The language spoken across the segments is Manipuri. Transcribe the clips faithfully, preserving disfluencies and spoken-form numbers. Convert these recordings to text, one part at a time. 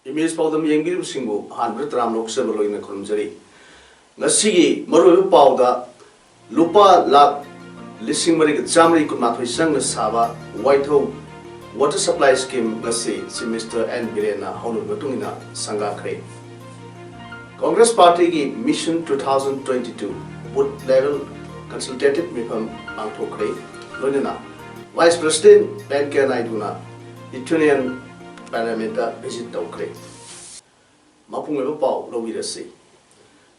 ꯏꯃꯦꯖ ꯄꯥꯎꯗꯝ ꯌꯦꯡꯕꯤꯔꯤꯕꯁꯤꯡꯕꯨ ꯑꯍꯥꯟꯕꯗ ꯇꯔꯥꯝꯅ ꯑꯣꯛꯆꯕ ꯂꯣꯏꯅ ꯈꯨꯔꯨꯝꯖꯔꯤ꯫ ꯉꯁꯤꯒꯤ ꯃꯔꯨꯑꯣꯏꯕ ꯄꯥꯎꯗ, ꯂꯨꯄꯥ ꯂꯥꯈ ꯂꯤꯁꯤꯡ ꯃꯔꯤꯒ ꯆꯥꯃꯔꯤ ꯀꯨꯟꯃꯥꯊꯣꯏ ꯆꯪꯅ ꯁꯥꯕ ꯋꯥꯏꯊꯧ water supply scheme ꯉꯁꯤ Chief Minister ꯑꯦꯟ ꯕꯤꯔꯦꯟꯅ ꯍꯧꯅꯕꯤ ꯃꯇꯨꯡ ꯏꯟꯅ ꯁꯪꯒꯥꯈ꯭ꯔꯦ꯫ ꯀꯣꯡꯒ꯭ꯔꯦꯁ ꯄꯥꯔꯇꯤꯒꯤ Mission two thousand twenty two booth level consultative ꯃꯤꯐꯝ ꯄꯥꯡꯊꯣꯛꯈ꯭ꯔꯦ꯫ ꯂꯣꯏꯅꯅ Vice President ꯚꯦꯡꯀꯌꯥ ꯅꯥꯏꯗꯨꯅ Lithuanian Parliamentꯇ visit ꯇꯧꯈ꯭ꯔꯦ꯫ ꯃꯄꯨꯡ ꯑꯣꯏꯕ ꯄꯥꯎ ꯂꯧꯕꯤꯔꯁꯤ꯫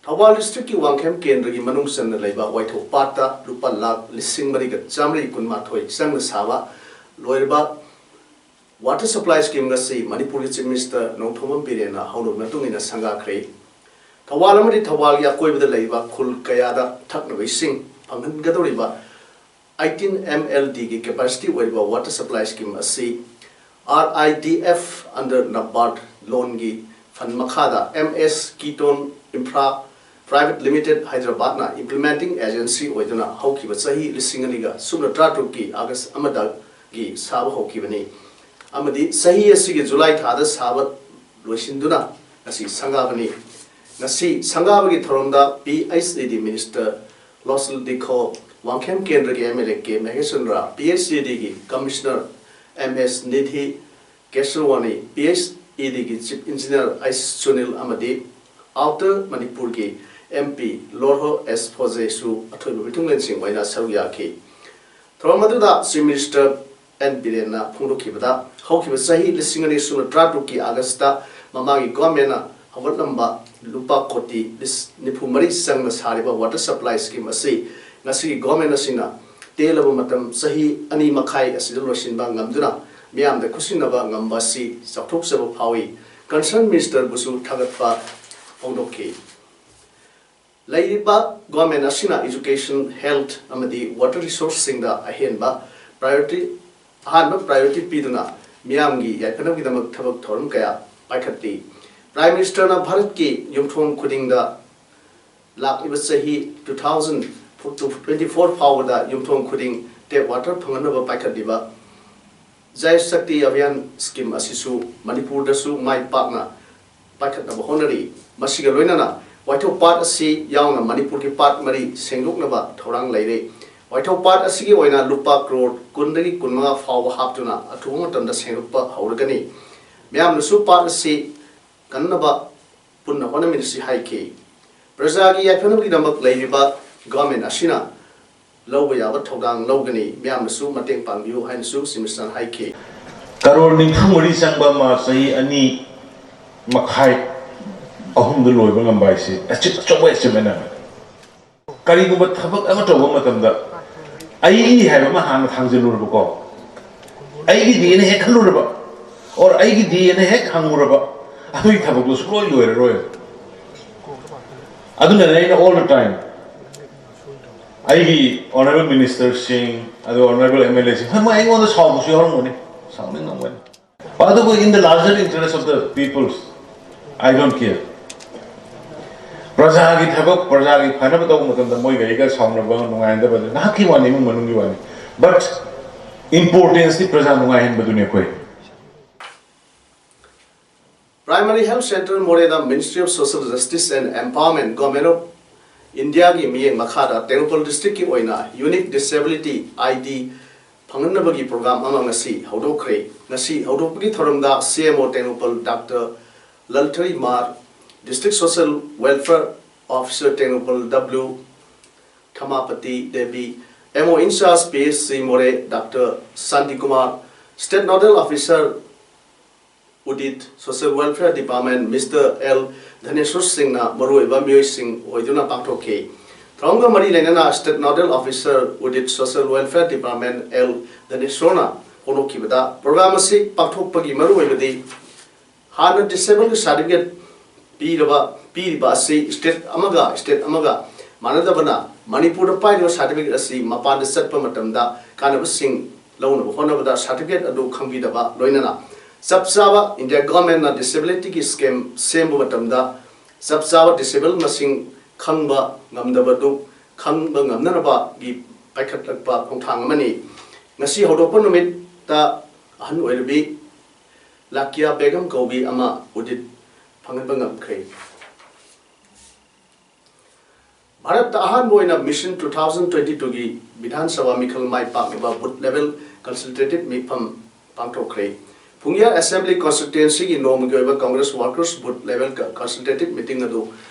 ꯊꯧꯕꯥꯜ districtꯀꯤ ꯋꯥꯡꯈꯦꯝ ꯀꯦꯟꯗ꯭ꯔꯒꯤ ꯃꯅꯨꯡ ꯆꯟꯅ ꯂꯩꯕ ꯋꯥꯏꯊꯧ ꯄꯥꯠꯇ ꯂꯨꯄꯥ ꯂꯥꯈ ꯂꯤꯁꯤꯡ ꯃꯔꯤꯒ ꯆꯥꯃꯔꯤ ꯀꯨꯟꯃꯥꯊꯣꯏ ꯆꯪꯅ ꯁꯥꯕ ꯂꯣꯏꯔꯕ water supply scheme ꯑꯁꯤ ꯃꯅꯤꯄꯨꯔꯒꯤ Chief Minister ꯅꯣꯡꯊꯣꯝꯕꯝ ꯕꯤꯔꯦꯟꯅ ꯍꯧꯅꯕꯤ ꯃꯇꯨꯡ ꯏꯟꯅ ꯁꯪꯒꯥꯈ꯭ꯔꯦ꯫ ꯊꯧꯕꯥꯜ ꯑꯃꯗꯤ ꯊꯧꯕꯥꯜꯒꯤ ꯑꯀꯣꯏꯕꯗ ꯂꯩꯕ ꯈꯨꯜ ꯀꯌꯥꯗ ꯊꯛꯅꯕ ꯏꯁꯤꯡ ꯐꯪꯍꯟꯒꯗꯧꯔꯤꯕ eighteen MLDꯒꯤ capacity ꯑꯣꯏꯔꯤꯕ water supply scheme ꯑꯁꯤ RIDF under NABARD loanꯒꯤ fund ꯃꯈꯥꯗ MS Keaton Infra Private Limited ꯍꯥꯏꯗ꯭ꯔꯕꯥꯗꯅ implementing agency ꯑꯣꯏꯗꯨꯅ ꯍꯧꯈꯤꯕ ꯆꯍꯤ ꯂꯤꯁꯤꯡ ꯑꯅꯤꯒ ꯁꯨꯞꯅ ꯇꯔꯥꯇꯔꯨꯛꯀꯤ August ꯑꯃꯗꯒꯤ ꯁꯥꯕ ꯍꯧꯈꯤꯕꯅꯤ ꯑꯃꯗꯤ ꯆꯍꯤ ꯑꯁꯤꯒꯤ July ꯊꯥꯗ ꯁꯥꯕ ꯂꯣꯏꯁꯤꯟꯗꯨꯅ ꯉꯁꯤ ꯁꯪꯒꯥꯕꯅꯤ꯫ ꯉꯁꯤ ꯁꯪꯒꯥꯕꯒꯤ ꯊꯧꯔꯝꯗ PHED Minister ꯂꯣꯁꯤꯜ ꯗꯤꯈꯣ, ꯋꯥꯡꯈꯦꯝ ꯀꯦꯟꯗ꯭ꯔꯒꯤ MLA ꯀꯦ ꯃꯍꯦꯁꯆꯟꯗ꯭ꯔ, PHEDꯒꯤ Commissioner MS Nidhi ꯀꯦꯁꯔꯋꯥꯅꯤ, PHEDꯒꯤ Chief Engineer H Sunil ꯑꯃꯗꯤ Outer ꯃꯅꯤꯄꯨꯔꯒꯤ MP ꯂꯣꯔꯍꯣ ꯑꯦꯁ ꯐꯣꯖꯦꯁꯨ ꯑꯊꯣꯏꯕ ꯃꯤꯊꯨꯡꯂꯦꯟꯁꯤꯡ ꯑꯣꯏꯅ ꯁꯔꯨꯛ ꯌꯥꯈꯤ꯫ ꯊꯧꯔꯝ ꯑꯗꯨꯗ Chief Minister ꯑꯦꯟ ꯕꯤꯔꯦꯟꯅ ꯐꯣꯡꯗꯣꯛꯈꯤꯕꯗ, ꯍꯧꯈꯤꯕ ꯆꯍꯤ ꯂꯤꯁꯤꯡ ꯑꯅꯤ ꯁꯨꯞꯅ ꯇꯔꯥꯇꯔꯨꯛꯀꯤ Augustꯇ ꯃꯃꯥꯡꯒꯤ governmentꯅ ꯍꯧꯒꯠꯂꯝꯕ ꯂꯨꯄꯥ ꯀꯣꯇꯤ ꯂꯤꯁ-, ꯅꯤꯐꯨ ꯃꯔꯤ ꯆꯪꯅ ꯁꯥꯔꯤꯕ water supply scheme ꯑꯁꯤ ꯉꯁꯤꯒꯤ government ꯑꯁꯤꯅ ꯇꯦꯜꯂꯕ ꯃꯇꯝ ꯆꯍꯤ ꯑꯅꯤ ꯃꯈꯥꯏ ꯑꯁꯤꯗ ꯂꯣꯏꯁꯤꯟꯕ ꯉꯝꯗꯨꯅ ꯃꯤꯌꯥꯝꯗ ꯈꯨꯠꯁꯤꯟꯅꯕ ꯉꯝꯕ ꯑꯁꯤ ꯆꯥꯎꯊꯣꯛꯆꯕ ꯐꯥꯎꯏ꯫ ꯀꯟꯁꯔꯟ ꯃꯤꯅꯤꯁꯇꯔꯕꯨꯁꯨ ꯊꯥꯒꯠꯄ ꯐꯣꯡꯗꯣꯛꯈꯤ꯫ ꯂꯩꯔꯤꯕ ꯒꯣꯔꯃꯦꯟ ꯑꯁꯤꯅ ꯏꯖꯨꯀꯦꯁꯟ, ꯍꯦꯜꯊ ꯑꯃꯗꯤ ꯋꯥꯇꯔ ꯔꯤꯁꯣꯔꯁꯁꯤꯡꯗ ꯑꯍꯦꯟꯕ ꯄ꯭ꯔꯥꯏꯌꯣꯔꯤꯇꯤ ꯑꯍꯥꯟꯕ ꯄ꯭ꯔꯥꯏꯌꯣꯔꯤꯇꯤ ꯄꯤꯗꯨꯅ ꯃꯤꯌꯥꯝꯒꯤ ꯌꯥꯏꯐꯅꯕꯒꯤꯗꯃꯛ ꯊꯕꯛ ꯊꯧꯔꯝ ꯀꯌꯥ ꯄꯥꯏꯈꯠꯂꯤ꯫ ꯄ꯭ꯔꯥꯏꯝ ꯃꯤꯅꯤꯁꯇꯔꯅ ꯚꯥꯔꯠꯀꯤ ꯌꯨꯝꯊꯣꯡ ꯈꯨꯗꯤꯡꯗ ꯂꯥꯛꯂꯤꯕ ꯆꯍꯤ two thousand twenty four ꯐꯥꯎꯕꯗ ꯌꯨꯝꯊꯣꯡ ꯈꯨꯗꯤꯡ ꯇꯦꯞ ꯋꯥꯇꯔ ꯐꯪꯍꯟꯅꯕ ꯄꯥꯏꯈꯠꯂꯤꯕ ꯖꯜ ꯁꯛꯇꯤ ꯑꯚꯤꯌꯥꯟ ꯁ꯭ꯀꯤꯝ ꯑꯁꯤꯁꯨ ꯃꯅꯤꯄꯨꯔꯗꯁꯨ ꯃꯥꯏ ꯄꯥꯛꯅ ꯄꯥꯏꯈꯠꯅꯕ ꯍꯣꯠꯅꯔꯤ꯫ ꯃꯁꯤꯒ ꯂꯣꯏꯅꯅ ꯋꯥꯏꯊꯧ ꯄꯥꯠ ꯑꯁꯤ ꯌꯥꯎꯅ ꯃꯅꯤꯄꯨꯔꯒꯤ ꯄꯥꯠ ꯃꯔꯤ ꯁꯦꯡꯗꯣꯛꯅꯕ ꯊꯧꯔꯥꯡ ꯂꯩꯔꯦ꯫ ꯋꯥꯏꯊꯧ ꯄꯥꯠ ꯑꯁꯤꯒꯤ ꯑꯣꯏꯅ ꯂꯨꯄꯥ ꯀ꯭ꯔꯣꯔ ꯀꯨꯟꯗꯒꯤ ꯀꯨꯟꯃꯉꯥ ꯐꯥꯎꯕ ꯍꯥꯞꯇꯨꯅ ꯑꯊꯨꯕ ꯃꯇꯝꯗ ꯁꯦꯡꯗꯣꯛꯄ ꯍꯧꯔꯒꯅꯤ꯫ ꯃꯤꯌꯥꯝꯅꯁꯨ ꯄꯥꯠ ꯑꯁꯤ ꯀꯟꯅꯕ ꯄꯨꯟꯅ ꯍꯣꯠꯅꯃꯤꯟꯅꯁꯤ ꯍꯥꯏꯈꯤ꯫ ꯄ꯭ꯔꯖꯥꯒꯤ ꯌꯥꯏꯐꯅꯕꯒꯤꯗꯃꯛ ꯂꯩꯔꯤꯕ ꯒꯣꯔꯃꯦꯟ ꯑꯁꯤꯅ ꯂꯧꯕ ꯌꯥꯕ ꯊꯧꯗꯥꯡ ꯂꯧꯒꯅꯤ, ꯃꯤꯌꯥꯝꯅꯁꯨ ꯃꯇꯦꯡ ꯄꯥꯡꯕꯤꯌꯨ ꯍꯥꯏꯅꯁꯨ ꯆꯤꯐ ꯃꯤꯅꯤꯁꯇꯔꯅ ꯍꯥꯏꯈꯤ꯫ ꯀꯔꯣꯔ ꯅꯤꯐꯨ ꯃꯔꯤ ꯆꯪꯕ ꯑꯃ ꯆꯍꯤ ꯑꯅꯤ ꯃꯈꯥꯏ, ꯑꯍꯨꯝꯗ ꯂꯣꯏꯕ ꯉꯝꯕ ꯍꯥꯏꯁꯤ ꯑꯆꯤ-, ꯑꯆꯧꯕ ꯑꯦꯆꯤꯞꯃꯦꯟ ꯑꯃꯅꯤ꯫ ꯀꯔꯤꯒꯨꯝꯕ ꯊꯕꯛ ꯑꯃ ꯇꯧꯕ ꯃꯇꯝꯗ ꯑꯩ ꯍꯥꯏꯕ ꯑꯃ ꯍꯥꯟꯅ ꯊꯥꯡꯖꯤꯜꯂꯨꯔꯕꯀꯣ, ꯑꯩꯒꯤꯗꯤꯅ ꯍꯦꯛ ꯈꯜꯂꯨꯔꯕ, ꯑꯣꯔ ꯑꯩꯒꯤꯗꯤꯅ ꯍꯦꯛ ꯍꯪꯉꯨꯔꯕ, ꯑꯗꯨꯒꯤ ꯊꯕꯛꯇꯨ ꯁꯨꯡꯂꯣꯏ ꯂꯣꯏꯔꯔꯣꯏ꯫ ꯑꯗꯨꯅꯅꯦ ꯑꯩꯅ all the time ꯑꯩꯒꯤ ꯑꯣꯅꯔꯦꯕꯜ ꯃꯤꯅꯤꯁꯇꯔꯁꯤꯡ, ꯑꯗꯨꯒ ꯑꯣꯅꯔꯦꯕꯜ ꯑꯦꯝ ꯑꯦꯜ ꯑꯦꯁꯤꯡ, ꯍꯣꯏ, ꯃꯣꯏ ꯑꯩꯉꯣꯟꯗ ꯁꯥꯎꯕꯁꯨ ꯌꯥꯎꯔꯝꯒꯅꯤ, ꯁꯥꯎꯅꯤꯡꯉꯝꯒꯅꯤ꯫ ꯑꯗꯨꯕꯨ in the larger interest of the peoples, I don't care. ꯄ꯭ꯔꯖꯥꯒꯤ ꯊꯕꯛ, ꯄ꯭ꯔꯖꯥꯒꯤ ꯐꯅꯕ ꯇꯧꯕ ꯃꯇꯝꯗ ꯃꯣꯏꯒ ꯑꯩꯒ ꯁꯥꯎꯅꯕ, ꯅꯨꯡꯉꯥꯏꯅꯗꯕ, ꯉꯥꯏꯍꯥꯛꯀꯤ ꯋꯥꯅꯤ, ꯏꯃꯨꯡ ꯃꯅꯨꯡꯒꯤ ꯋꯥꯅꯤ, but importanceꯇꯤ ꯄ꯭ꯔꯖꯥ ꯅꯨꯡꯉꯥꯏꯍꯟꯕꯗꯨꯅꯤ ꯑꯩꯈꯣꯏ꯫ Primary Health Center ꯃꯣꯔꯦꯗ Ministry of Social Justice and Empowerment, Government of Indiaꯒꯤ ꯃꯤꯠꯌꯦꯡ ꯃꯈꯥꯗ ꯇꯦꯡꯅꯧꯄꯜ ꯗꯤꯁꯇ꯭ꯔꯤꯛꯀꯤ ꯑꯣꯏꯅ Unique Disability ID ꯐꯪꯍꯟꯅꯕꯒꯤ ꯄ꯭ꯔꯣꯒ꯭ꯔꯥꯝ ꯑꯃ ꯉꯁꯤ ꯍꯧꯗꯣꯛꯈ꯭ꯔꯦ꯫ ꯉꯁꯤ ꯍꯧꯗꯣꯛꯄꯒꯤ ꯊꯧꯔꯝꯗ C M O Tengnoupal doctor Lalthrimar, District Social Welfare Officer Tengnoupal W Thamapati Devi, M O in charge P H C Moreh doctor Shantikumar, State Nodal Officer Audit Social Welfare Department mister L Dhaneshor ꯁꯤꯡꯅ ꯃꯔꯨꯑꯣꯏꯕ ꯃꯤꯑꯣꯏꯁꯤꯡ ꯑꯣꯏꯗꯨꯅ ꯄꯥꯡꯊꯣꯛꯈꯤ꯫ ꯊꯧꯔꯝꯒ ꯃꯔꯤ ꯂꯩꯅꯅ State Nodal Officer Audit Social Welfare Department L ꯙꯅꯦꯁꯣꯔꯅ ꯐꯣꯡꯗꯣꯛꯈꯤꯕꯗ, ꯄ꯭ꯔꯣꯒ꯭ꯔꯥꯝ ꯑꯁꯤ ꯄꯥꯡꯊꯣꯛꯄꯒꯤ ꯃꯔꯨꯑꯣꯏꯕꯗꯤ ꯍꯥꯟꯅ ꯗꯤꯁꯦꯕꯜꯒꯤ ꯁꯥꯔꯇꯤꯐꯤꯀꯦꯠ ꯄꯤꯔꯕ ꯄꯤꯔꯤꯕ ꯑꯁꯤ ꯁ꯭ꯇꯦꯠ ꯑꯃꯒ ꯁ꯭ꯇꯦꯠ ꯑꯃꯒ ꯃꯥꯟꯅꯗꯕꯅ, ꯃꯅꯤꯄꯨꯔꯗ ꯄꯥꯏꯔꯤꯕ ꯁꯥꯔꯇꯤꯐꯤꯀꯦꯠ ꯑꯁꯤ ꯃꯄꯥꯟꯗ ꯆꯠꯄ ꯃꯇꯝꯗ ꯀꯥꯟꯅꯕꯁꯤꯡ ꯂꯧꯅꯕ ꯍꯣꯠꯅꯕꯗ ꯁꯥꯔꯇꯤꯐꯤꯀꯦꯠ ꯑꯗꯨ ꯈꯪꯕꯤꯗꯕ, ꯂꯣꯏꯅꯅ ꯆꯞ ꯆꯥꯕ ꯏꯟꯗꯤꯌꯥ ꯒꯚꯔꯟꯃꯦꯟꯠꯅ ꯗꯤꯁꯦꯕꯤꯂꯤꯇꯤꯒꯤ ꯁ꯭ꯀꯤꯝ ꯁꯦꯝꯕ ꯃꯇꯝꯗ ꯆꯞ ꯆꯥꯕ ꯗꯤꯁꯦꯕꯜ ꯃꯁꯤꯡ ꯈꯪꯕ ꯉꯝꯗꯕꯗꯨ ꯈꯪꯕ ꯉꯝꯅꯅꯕꯒꯤ ꯄꯥꯏꯈꯠꯂꯛꯄ ꯈꯣꯡꯊꯥꯡ ꯑꯃꯅꯤ꯫ ꯉꯁꯤ ꯍꯧꯗꯣꯛꯄ ꯅꯨꯃꯤꯠꯇ ꯑꯍꯟ ꯑꯣꯏꯔꯕꯤ ꯂꯥꯀꯤꯌꯥ ꯕꯦꯒꯝ ꯀꯧꯕꯤ ꯑꯃ ꯎꯗꯤꯠ ꯐꯪꯍꯟꯕ ꯉꯝꯈ꯭ꯔꯦ꯫ ꯚꯥꯔꯠꯇ ꯑꯍꯥꯟꯕ ꯑꯣꯏꯅ ꯃꯤꯁꯟ ꯇꯨ ꯊꯥꯎꯖꯟ ꯇ꯭ꯋꯦꯟꯇꯤ ꯇꯨꯒꯤ ꯕꯤꯙꯥꯟ ꯁꯚꯥ ꯃꯤꯈꯜ ꯃꯥꯏ ꯄꯥꯛꯅꯕ ꯕꯨꯊ ꯂꯦꯚꯦꯜ ꯀꯟꯁꯜꯇꯦꯇꯤꯚ ꯃꯤꯐꯝ ꯄꯥꯡꯊꯣꯛꯈ꯭ꯔꯦ꯫ ꯐꯨꯡꯌꯥꯔ ꯑꯦꯁꯦꯝꯕ꯭ꯂꯤ ꯀꯟꯁꯇꯤꯇ꯭ꯋꯦꯟꯁꯤꯒꯤ ꯅꯣꯡꯃꯒꯤ ꯑꯣꯏꯕ ꯀꯪꯒ꯭ꯔꯦꯁ ꯋꯥꯔꯀꯔꯁ ꯕꯨꯊ ꯂꯦꯚꯦꯜ ꯀ-, ꯀꯟꯁꯜꯇꯦꯇꯤꯚ ꯃꯤꯇꯤꯡ ꯑꯗꯨ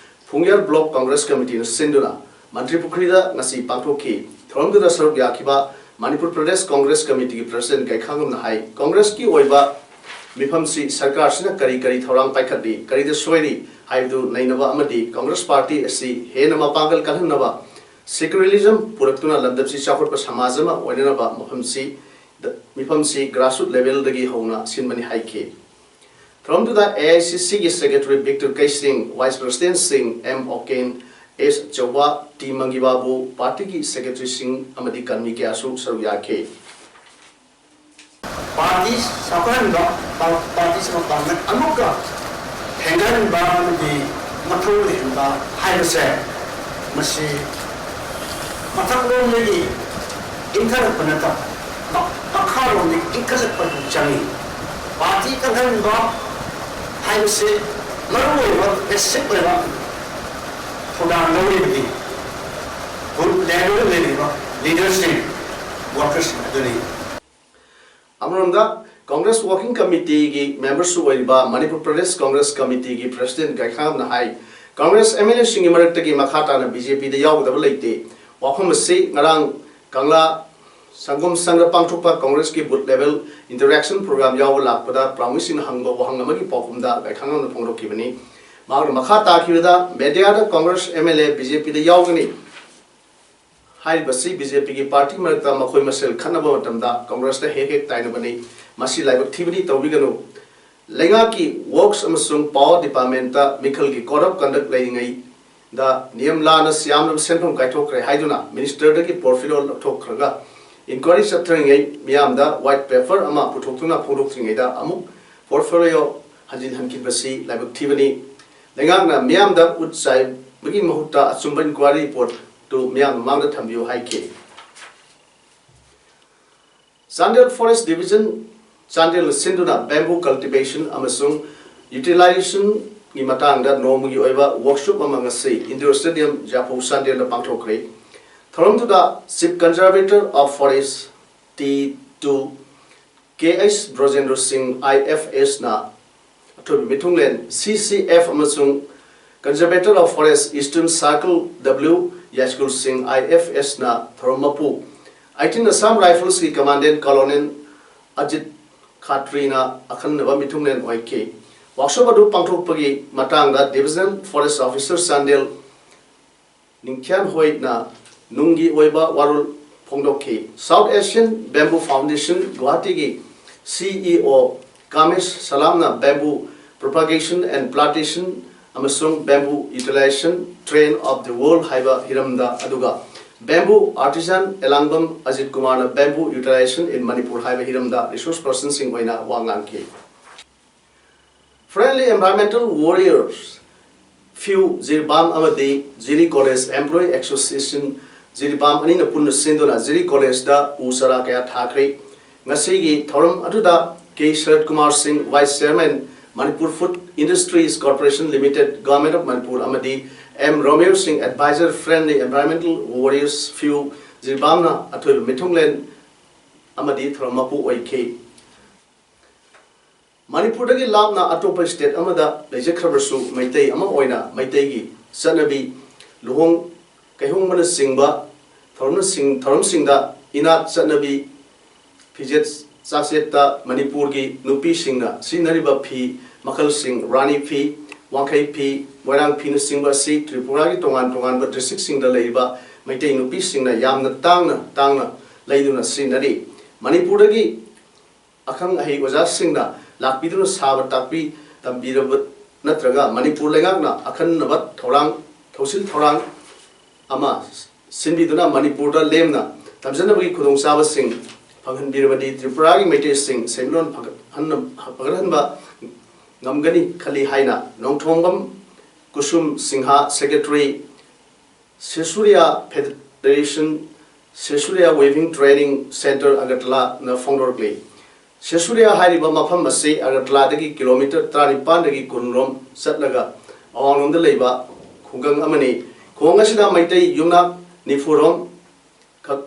ꯐꯨꯡꯌꯥꯔ ꯕ꯭ꯂꯣꯛ ꯀꯪꯒ꯭ꯔꯦꯁ ꯀꯃꯤꯇꯤꯅ ꯁꯤꯟꯗꯨꯅ ꯃꯟꯇ꯭ꯔꯤ ꯄꯨꯈ꯭ꯔꯤꯗ ꯉꯁꯤ ꯄꯥꯡꯊꯣꯛꯈꯤ꯫ ꯊꯧꯔꯝꯗꯨꯗ ꯁꯔꯨꯛ ꯌꯥꯈꯤꯕ ꯃꯅꯤꯄꯨꯔ ꯄ꯭ꯔꯗꯦꯁ ꯀꯪꯒ꯭ꯔꯦꯁ ꯀꯃꯤꯇꯤꯒꯤ ꯄ꯭ꯔꯁꯤꯗꯦꯟꯠ ꯒꯥꯏꯈꯥꯉꯝꯅ ꯍꯥꯏ, ꯀꯪꯒ꯭ꯔꯦꯁꯀꯤ ꯑꯣꯏꯕ ꯃꯤꯐꯝꯁꯤ ꯁꯔꯀꯥꯔꯁꯤꯅ ꯀꯔꯤ ꯀꯔꯤ ꯊꯧꯔꯥꯡ ꯄꯥꯏꯈꯠꯂꯤ, ꯀꯔꯤꯗ ꯁꯣꯏꯔꯤ ꯍꯥꯏꯕꯗꯨ ꯅꯩꯅꯕ ꯑꯃꯗꯤ ꯀꯪꯒ꯭ꯔꯦꯁ ꯄꯥꯔꯇꯤ ꯑꯁꯤ ꯍꯦꯟꯅ ꯃꯄꯥꯡꯒꯜ ꯀꯜꯍꯟꯅꯕ ꯁꯦꯀ꯭ꯌꯨꯂꯔꯤꯖꯝ ꯄꯨꯔꯛꯇꯨꯅ ꯂꯝꯗꯝꯁꯤ ꯆꯥꯎꯈꯠꯄ ꯁꯃꯥꯖ ꯑꯃ ꯑꯣꯏꯅꯅꯕ ꯃꯐꯝꯁꯤ, ꯃꯤꯐꯝꯁꯤ ꯒ꯭ꯔꯥꯁꯔꯨꯠ ꯂꯦꯚꯦꯜꯗꯒꯤ ꯍꯧꯅ ꯁꯤꯟꯕꯅꯤ ꯍꯥꯏꯈꯤ꯫ ꯊꯧꯔꯝꯗꯨꯗ ꯑꯦ ꯑꯥꯏ ꯁꯤ ꯁꯤꯒꯤ ꯁꯦꯀ꯭ꯔꯦꯇꯔꯤ ꯚꯤꯛꯇꯔ ꯀꯩꯁꯤꯡ, ꯚꯥꯏꯁ ꯄ꯭ꯔꯁꯤꯗꯦꯟꯠꯁꯤꯡ ꯑꯦꯝ ꯑꯣꯀꯦꯟ, ꯑꯦꯁ ꯆꯧꯕꯥ, ꯇꯤ ꯃꯪꯒꯤꯕꯥꯕꯨ, ꯄꯥꯔꯇꯤꯒꯤ ꯁꯦꯀ꯭ꯔꯦꯇꯔꯤꯁꯤꯡ ꯑꯃꯗꯤ ꯀꯔꯃꯤ ꯀꯌꯥꯁꯨ ꯁꯔꯨꯛ ꯌꯥꯈꯤ꯫ ꯄꯥꯔꯇꯤ ꯆꯥꯎꯈꯠꯍꯟꯕ, ꯄꯥ-, ꯄꯥꯔꯇꯤꯁꯤ ꯃꯄꯥꯡꯒꯜ ꯑꯃꯨꯛꯀ ꯍꯦꯟꯒꯠꯍꯟꯕ ꯑꯃꯗꯤ ꯃꯊꯧ ꯂꯩꯍꯟꯕ ꯍꯥꯏꯕꯁꯦ, ꯃꯁꯤ ꯃꯊꯛꯂꯣꯝꯗꯒꯤ ꯏꯟꯊꯔꯛꯄ ꯅꯠꯇꯕ, ꯃ-, ꯃꯈꯥꯔꯣꯝꯗꯒꯤ ꯏꯟꯈꯠꯂꯛꯄ ꯑꯗꯨ ꯆꯪꯏ꯫ ꯄꯥꯔꯇꯤ ꯀꯟꯈꯠꯍꯟꯕ ꯍꯥꯏꯕꯁꯤ ꯃꯔꯨꯑꯣꯏꯕ ꯕꯦꯁꯤꯛ ꯑꯣꯏꯕ ꯊꯧꯗꯥꯡ ꯂꯧꯔꯤꯕꯗꯤ ꯕꯨꯊ ꯂꯦꯚꯦꯜꯗ ꯂꯩꯔꯤꯕ ꯂꯤꯗꯔꯁꯤꯡ, ꯋꯥꯔꯀꯔꯁꯤꯡ ꯑꯗꯨꯅꯤ꯫ ꯑꯃꯔꯣꯝꯗ, ꯀꯪꯒ꯭ꯔꯦꯁ ꯋꯥꯔꯀꯤꯡ ꯀꯃꯤꯇꯤꯒꯤ ꯃꯦꯝꯕꯔꯁꯨ ꯑꯣꯏꯔꯤꯕ ꯃꯅꯤꯄꯨꯔ ꯄ꯭ꯔꯗꯦꯁ ꯀꯪꯒ꯭ꯔꯦꯁ ꯀꯃꯤꯇꯤꯒꯤ ꯄ꯭ꯔꯁꯤꯗꯦꯟꯠ ꯒꯥꯏꯈꯥꯝꯅ ꯍꯥꯏ, ꯀꯪꯒ꯭ꯔꯦꯁ ꯑꯦꯝ ꯑꯦꯜ ꯑꯦꯁꯤꯡꯒꯤ ꯃꯔꯛꯇꯒꯤ ꯃꯈꯥ ꯇꯥꯅ ꯕꯤ ꯖꯦ ꯄꯤꯗ ꯌꯥꯎꯒꯗꯕ ꯂꯩꯇꯦ꯫ ꯋꯥꯐꯝ ꯑꯁꯤ ꯉꯔꯥꯡ ꯀꯪꯂꯥ ꯁꯪꯒꯣꯝ ꯁꯪꯗ ꯄꯥꯡꯊꯣꯛꯄ ꯀꯪꯒ꯭ꯔꯦꯁꯀꯤ ꯕꯨꯊ ꯂꯦꯚꯦꯜ ꯏꯟꯇꯔꯦꯛꯁꯟ ꯄ꯭ꯔꯣꯒ꯭ꯔꯥꯝ ꯌꯥꯎꯕ ꯂꯥꯛꯄꯗ ꯄꯥꯎꯃꯤꯁꯤꯡꯅ ꯍꯪꯕ ꯋꯥꯍꯪ ꯑꯃꯒꯤ ꯄꯥꯎꯈꯨꯝꯗ ꯒꯥꯏꯈꯥꯉꯝꯅ ꯐꯣꯡꯗꯣꯛꯈꯤꯕꯅꯤ꯫ ꯃꯍꯥꯛꯅ ꯃꯈꯥ ꯇꯥꯈꯤꯕꯗ, ꯃꯦꯗꯤꯌꯥꯗ Congress M L A B J ꯄꯤꯗ ꯌꯥꯎꯒꯅꯤ ꯍꯥꯏꯔꯤꯕꯁꯤ ꯕꯤ ꯖꯦ ꯄꯤꯒꯤ ꯄꯥꯔꯇꯤ ꯃꯔꯛꯇ ꯃꯈꯣꯏ ꯃꯁꯦꯜ ꯈꯠꯅꯕ ꯃꯇꯝꯗ ꯀꯪꯒ꯭ꯔꯦꯁꯇ ꯍꯦꯛ ꯍꯦꯛ ꯇꯥꯏꯅꯕꯅꯤ꯫ ꯃꯁꯤ ꯂꯥꯏꯕꯛ ꯊꯤꯕꯅꯤ, ꯇꯧꯕꯤꯒꯅꯨ꯫ ꯂꯩꯉꯥꯛꯀꯤ Works ꯑꯃꯁꯨꯡ Power Departmentꯇ ꯃꯤꯈꯜꯒꯤ Code of Conduct ꯂꯩꯔꯤꯉꯩꯗ ꯅꯤꯌꯝ ꯂꯥꯟꯅ ꯁꯤꯌꯥꯝꯂꯕ ꯁꯦꯟꯐꯝ ꯀꯥꯏꯊꯣꯛꯈ꯭ꯔꯦ ꯍꯥꯏꯗꯨꯅ Ministerꯗꯒꯤ portfolio ꯂꯧꯊꯣꯛꯈ꯭ꯔꯒ inquiry ꯆꯠꯊꯔꯤꯉꯩ ꯃꯤꯌꯥꯝꯗ white paper ꯑꯃ ꯄꯨꯊꯣꯛꯇꯨꯅ ꯐꯣꯡꯗꯣꯛꯇ꯭ꯔꯤꯉꯩꯗ ꯑꯃꯨꯛ portfolio ꯍꯟꯖꯤꯟꯍꯟꯈꯤꯕꯁꯤ ꯂꯥꯏꯕꯛ ꯊꯤꯕꯅꯤ꯫ ꯂꯩꯉꯥꯛꯅ ꯃꯤꯌꯥꯝꯗ ꯎꯠ ꯆꯥꯏꯕꯒꯤ ꯃꯍꯨꯠꯇ ꯑꯆꯨꯝꯕ inquiry reportꯇꯨ ꯃꯤꯌꯥꯝ ꯃꯃꯥꯡꯗ ꯊꯝꯕꯤꯌꯨ ꯍꯥꯏꯈꯤ꯫ Chandel Forest Division ꯆꯥꯟꯗꯦꯜꯅ ꯁꯤꯟꯗꯨꯅ bamboo cultivation ꯑꯃꯁꯨꯡ utilizationꯒꯤ ꯃꯇꯥꯡꯗ ꯅꯣꯡꯃꯒꯤ ꯑꯣꯏꯕ workshop ꯑꯃ ꯉꯁꯤ Indoor Stadium, ꯖꯤꯌꯥꯐꯧ, ꯆꯥꯟꯗꯦꯜꯗ ꯄꯥꯡꯊꯣꯛꯈ꯭ꯔꯦ꯫ ꯊꯧꯔꯝꯗꯨꯗ Chief Conservator of Forest T two K H Brojendra Singh I F S ꯅ ꯑꯊꯣꯏꯕ ꯃꯤꯊꯨꯡꯂꯦꯟ C C F ꯑꯃꯁꯨꯡ Conservator of Forest Eastern Circle W ꯌꯥꯏꯁꯀꯨꯜ ꯁꯤꯡ I F S ꯅ ꯊꯧꯔꯝ ꯃꯄꯨ, eighteen Assam Riflesꯀꯤ Commandant Colonel Ajit ꯈꯥꯇ꯭ꯔꯤꯅ ꯑꯈꯟꯅꯕ ꯃꯤꯊꯨꯡꯂꯦꯟ ꯑꯣꯏꯈꯤ꯫ Workshop ꯑꯗꯨ ꯄꯥꯡꯊꯣꯛꯄꯒꯤ ꯃꯇꯥꯡꯗ Divisional Forest Officer ꯆꯥꯟꯗꯦꯜ ꯅꯤꯡꯊꯤꯌꯥꯟ ꯍꯣꯏꯅ ꯅꯨꯡꯒꯤ ꯑꯣꯏꯕ ꯋꯥꯔꯣꯜ ꯐꯣꯡꯗꯣꯛꯈꯤ꯫ South Asian Bamboo Foundation ꯒꯨꯋꯥꯍꯥꯇꯤꯒꯤ C E O ꯀꯥꯃꯦꯁ ꯁꯂꯥꯝꯅ bamboo propagation and plantation ꯑꯃꯁꯨꯡ bamboo utilization trend of the world ꯍꯥꯏꯕ ꯍꯤꯔꯝꯗ, ꯑꯗꯨꯒ bamboo artisan ꯑꯦꯂꯥꯡꯕꯝ ꯑꯖꯤꯠ ꯀꯨꯃꯥꯔꯅ bamboo utilization in Manipur ꯍꯥꯏꯕ ꯍꯤꯔꯝꯗ resource personꯁꯤꯡ ꯑꯣꯏꯅ ꯋꯥ ꯉꯥꯡꯈꯤ꯫ Friendly Environmental Warriors, ꯐꯤꯎ ꯖꯤꯔꯤꯕꯥꯝ ꯑꯃꯗꯤ ꯖꯤꯔꯤ College Employee Association ꯖꯤꯔꯤꯕꯥꯝ ꯑꯅꯤꯅ ꯄꯨꯟꯅ ꯁꯤꯟꯗꯨꯅ ꯖꯤꯔꯤ Collegeꯗ ꯎ ꯆꯥꯔꯥ ꯀꯌꯥ ꯊꯥꯈ꯭ꯔꯦ꯫ ꯉꯁꯤꯒꯤ ꯊꯧꯔꯝ ꯑꯗꯨꯗ ꯀꯦ ꯁꯔꯠ ꯀꯨꯃꯥꯔ ꯁꯤꯡ, Vice Chairman, Manipur Food Industries Corporation Limited, Government of Manipur, ꯑꯃꯗꯤ ꯑꯦꯝ ꯔꯣꯃꯤꯌꯣ ꯁꯤꯡ, Advisor, Friendly Environmental Warriors, ꯐꯤꯎ ꯖꯤꯔꯤꯕꯥꯝꯅ ꯑꯊꯣꯏꯕ ꯃꯤꯊꯨꯡꯂꯦꯟ ꯑꯃꯗꯤ ꯊꯧꯔꯝ ꯃꯄꯨ ꯑꯣꯏꯈꯤ꯫ ꯃꯅꯤꯄꯨꯔꯗꯒꯤ ꯂꯥꯞꯅ ꯑꯇꯣꯞꯄ state ꯑꯃꯗ ꯂꯩꯖꯈ꯭ꯔꯕꯁꯨ, ꯃꯩꯇꯩ ꯑꯃ ꯑꯣꯏꯅ ꯃꯩꯇꯩꯒꯤ ꯆꯠꯅꯕꯤ, ꯂꯨꯍꯣꯡ ꯀꯩꯍꯣꯡꯕꯅꯆꯤꯡꯕ ꯊꯧꯔꯝꯅꯁꯤꯡ-, ꯊꯧꯔꯝꯁꯤꯡꯗ ꯏꯅꯥꯠ ꯆꯠꯅꯕꯤ, ꯐꯤꯖꯦꯠ ꯆꯥꯛꯆꯦꯠꯇ ꯃꯅꯤꯄꯨꯔꯒꯤ ꯅꯨꯄꯤꯁꯤꯡꯅ ꯁꯤꯖꯤꯟꯅꯔꯤꯕ ꯐꯤ ꯃꯈꯜꯁꯤꯡ, ꯔꯥꯅꯤ ꯐꯤ, ꯋꯥꯡꯈꯩ ꯐꯤ, ꯃꯣꯏꯔꯥꯡ ꯐꯤꯅꯆꯤꯡꯕ ꯑꯁꯤ ꯇ꯭ꯔꯤꯄꯨꯔꯥꯒꯤ ꯇꯣꯉꯥꯟ ꯇꯣꯉꯥꯟꯕ districtꯁꯤꯡꯗ ꯂꯩꯔꯤꯕ ꯃꯩꯇꯩ ꯅꯨꯄꯤꯁꯤꯡꯅ ꯌꯥꯝꯅ ꯇꯥꯡꯅ ꯇꯥꯡꯅ ꯂꯩꯗꯨꯅ ꯁꯤꯖꯤꯟꯅꯔꯤ꯫ ꯃꯅꯤꯄꯨꯔꯗꯒꯤ ꯑꯈꯪ ꯑꯍꯩ ꯑꯣꯖꯥꯁꯤꯡꯅ ꯂꯥꯛꯄꯤꯗꯨꯅ ꯁꯥꯕ ꯇꯥꯛꯄꯤ ꯇꯝꯕꯤꯔꯕ ꯅꯠꯇ꯭ꯔꯒ ꯃꯅꯤꯄꯨꯔ ꯂꯩꯉꯥꯛꯅ ꯑꯈꯟꯅꯕ ꯊꯧꯔꯥꯡ ꯊꯧꯁꯤꯜ ꯊꯧꯔꯥꯡ ꯑꯃ ꯁꯤꯟꯕꯤꯗꯨꯅ ꯃꯅꯤꯄꯨꯔꯗ ꯂꯦꯝꯅ ꯇꯝꯖꯅꯕꯒꯤ ꯈꯨꯗꯣꯡꯆꯥꯕꯁꯤꯡ ꯐꯪꯍꯟꯕꯤꯔꯕꯗꯤ ꯇ꯭ꯔꯤꯄꯨꯔꯥꯒꯤ ꯃꯩꯇꯩꯁꯤꯡ ꯁꯦꯟꯃꯤꯠꯂꯣꯟ ꯐꯒꯠꯍꯟꯅ-, ꯐꯒꯠꯍꯟꯕ ꯉꯝꯒꯅꯤ ꯈꯜꯂꯤ ꯍꯥꯏꯅ Nongthombam Kusum Singh, secretary, Sesuria federation, Sesuria weaving training centre, ꯑꯒꯔꯇꯂꯥꯅ ꯐꯣꯡꯗꯣꯔꯛꯂꯤ꯫ ꯁꯦꯁꯨꯔꯤꯌꯥ ꯍꯥꯏꯔꯤꯕ ꯃꯐꯝ ꯑꯁꯤ ꯑꯒꯔꯇꯂꯥꯗꯒꯤ ꯀꯤꯂꯣꯃꯤꯇꯔ ꯇꯔꯥꯅꯤꯄꯥꯟꯗꯒꯤ ꯀꯨꯟꯔꯣꯝ ꯆꯠꯂꯒ ꯑꯋꯥꯡꯂꯣꯝꯗ ꯂꯩꯕ ꯈꯨꯡꯒꯪ ꯑꯃꯅꯤ꯫ ꯈꯨꯡꯒꯪ ꯑꯁꯤꯗ ꯃꯩꯇꯩ ꯌꯨꯝꯅꯥꯛ ꯅꯤꯐꯨꯔꯣꯝ ꯈꯛ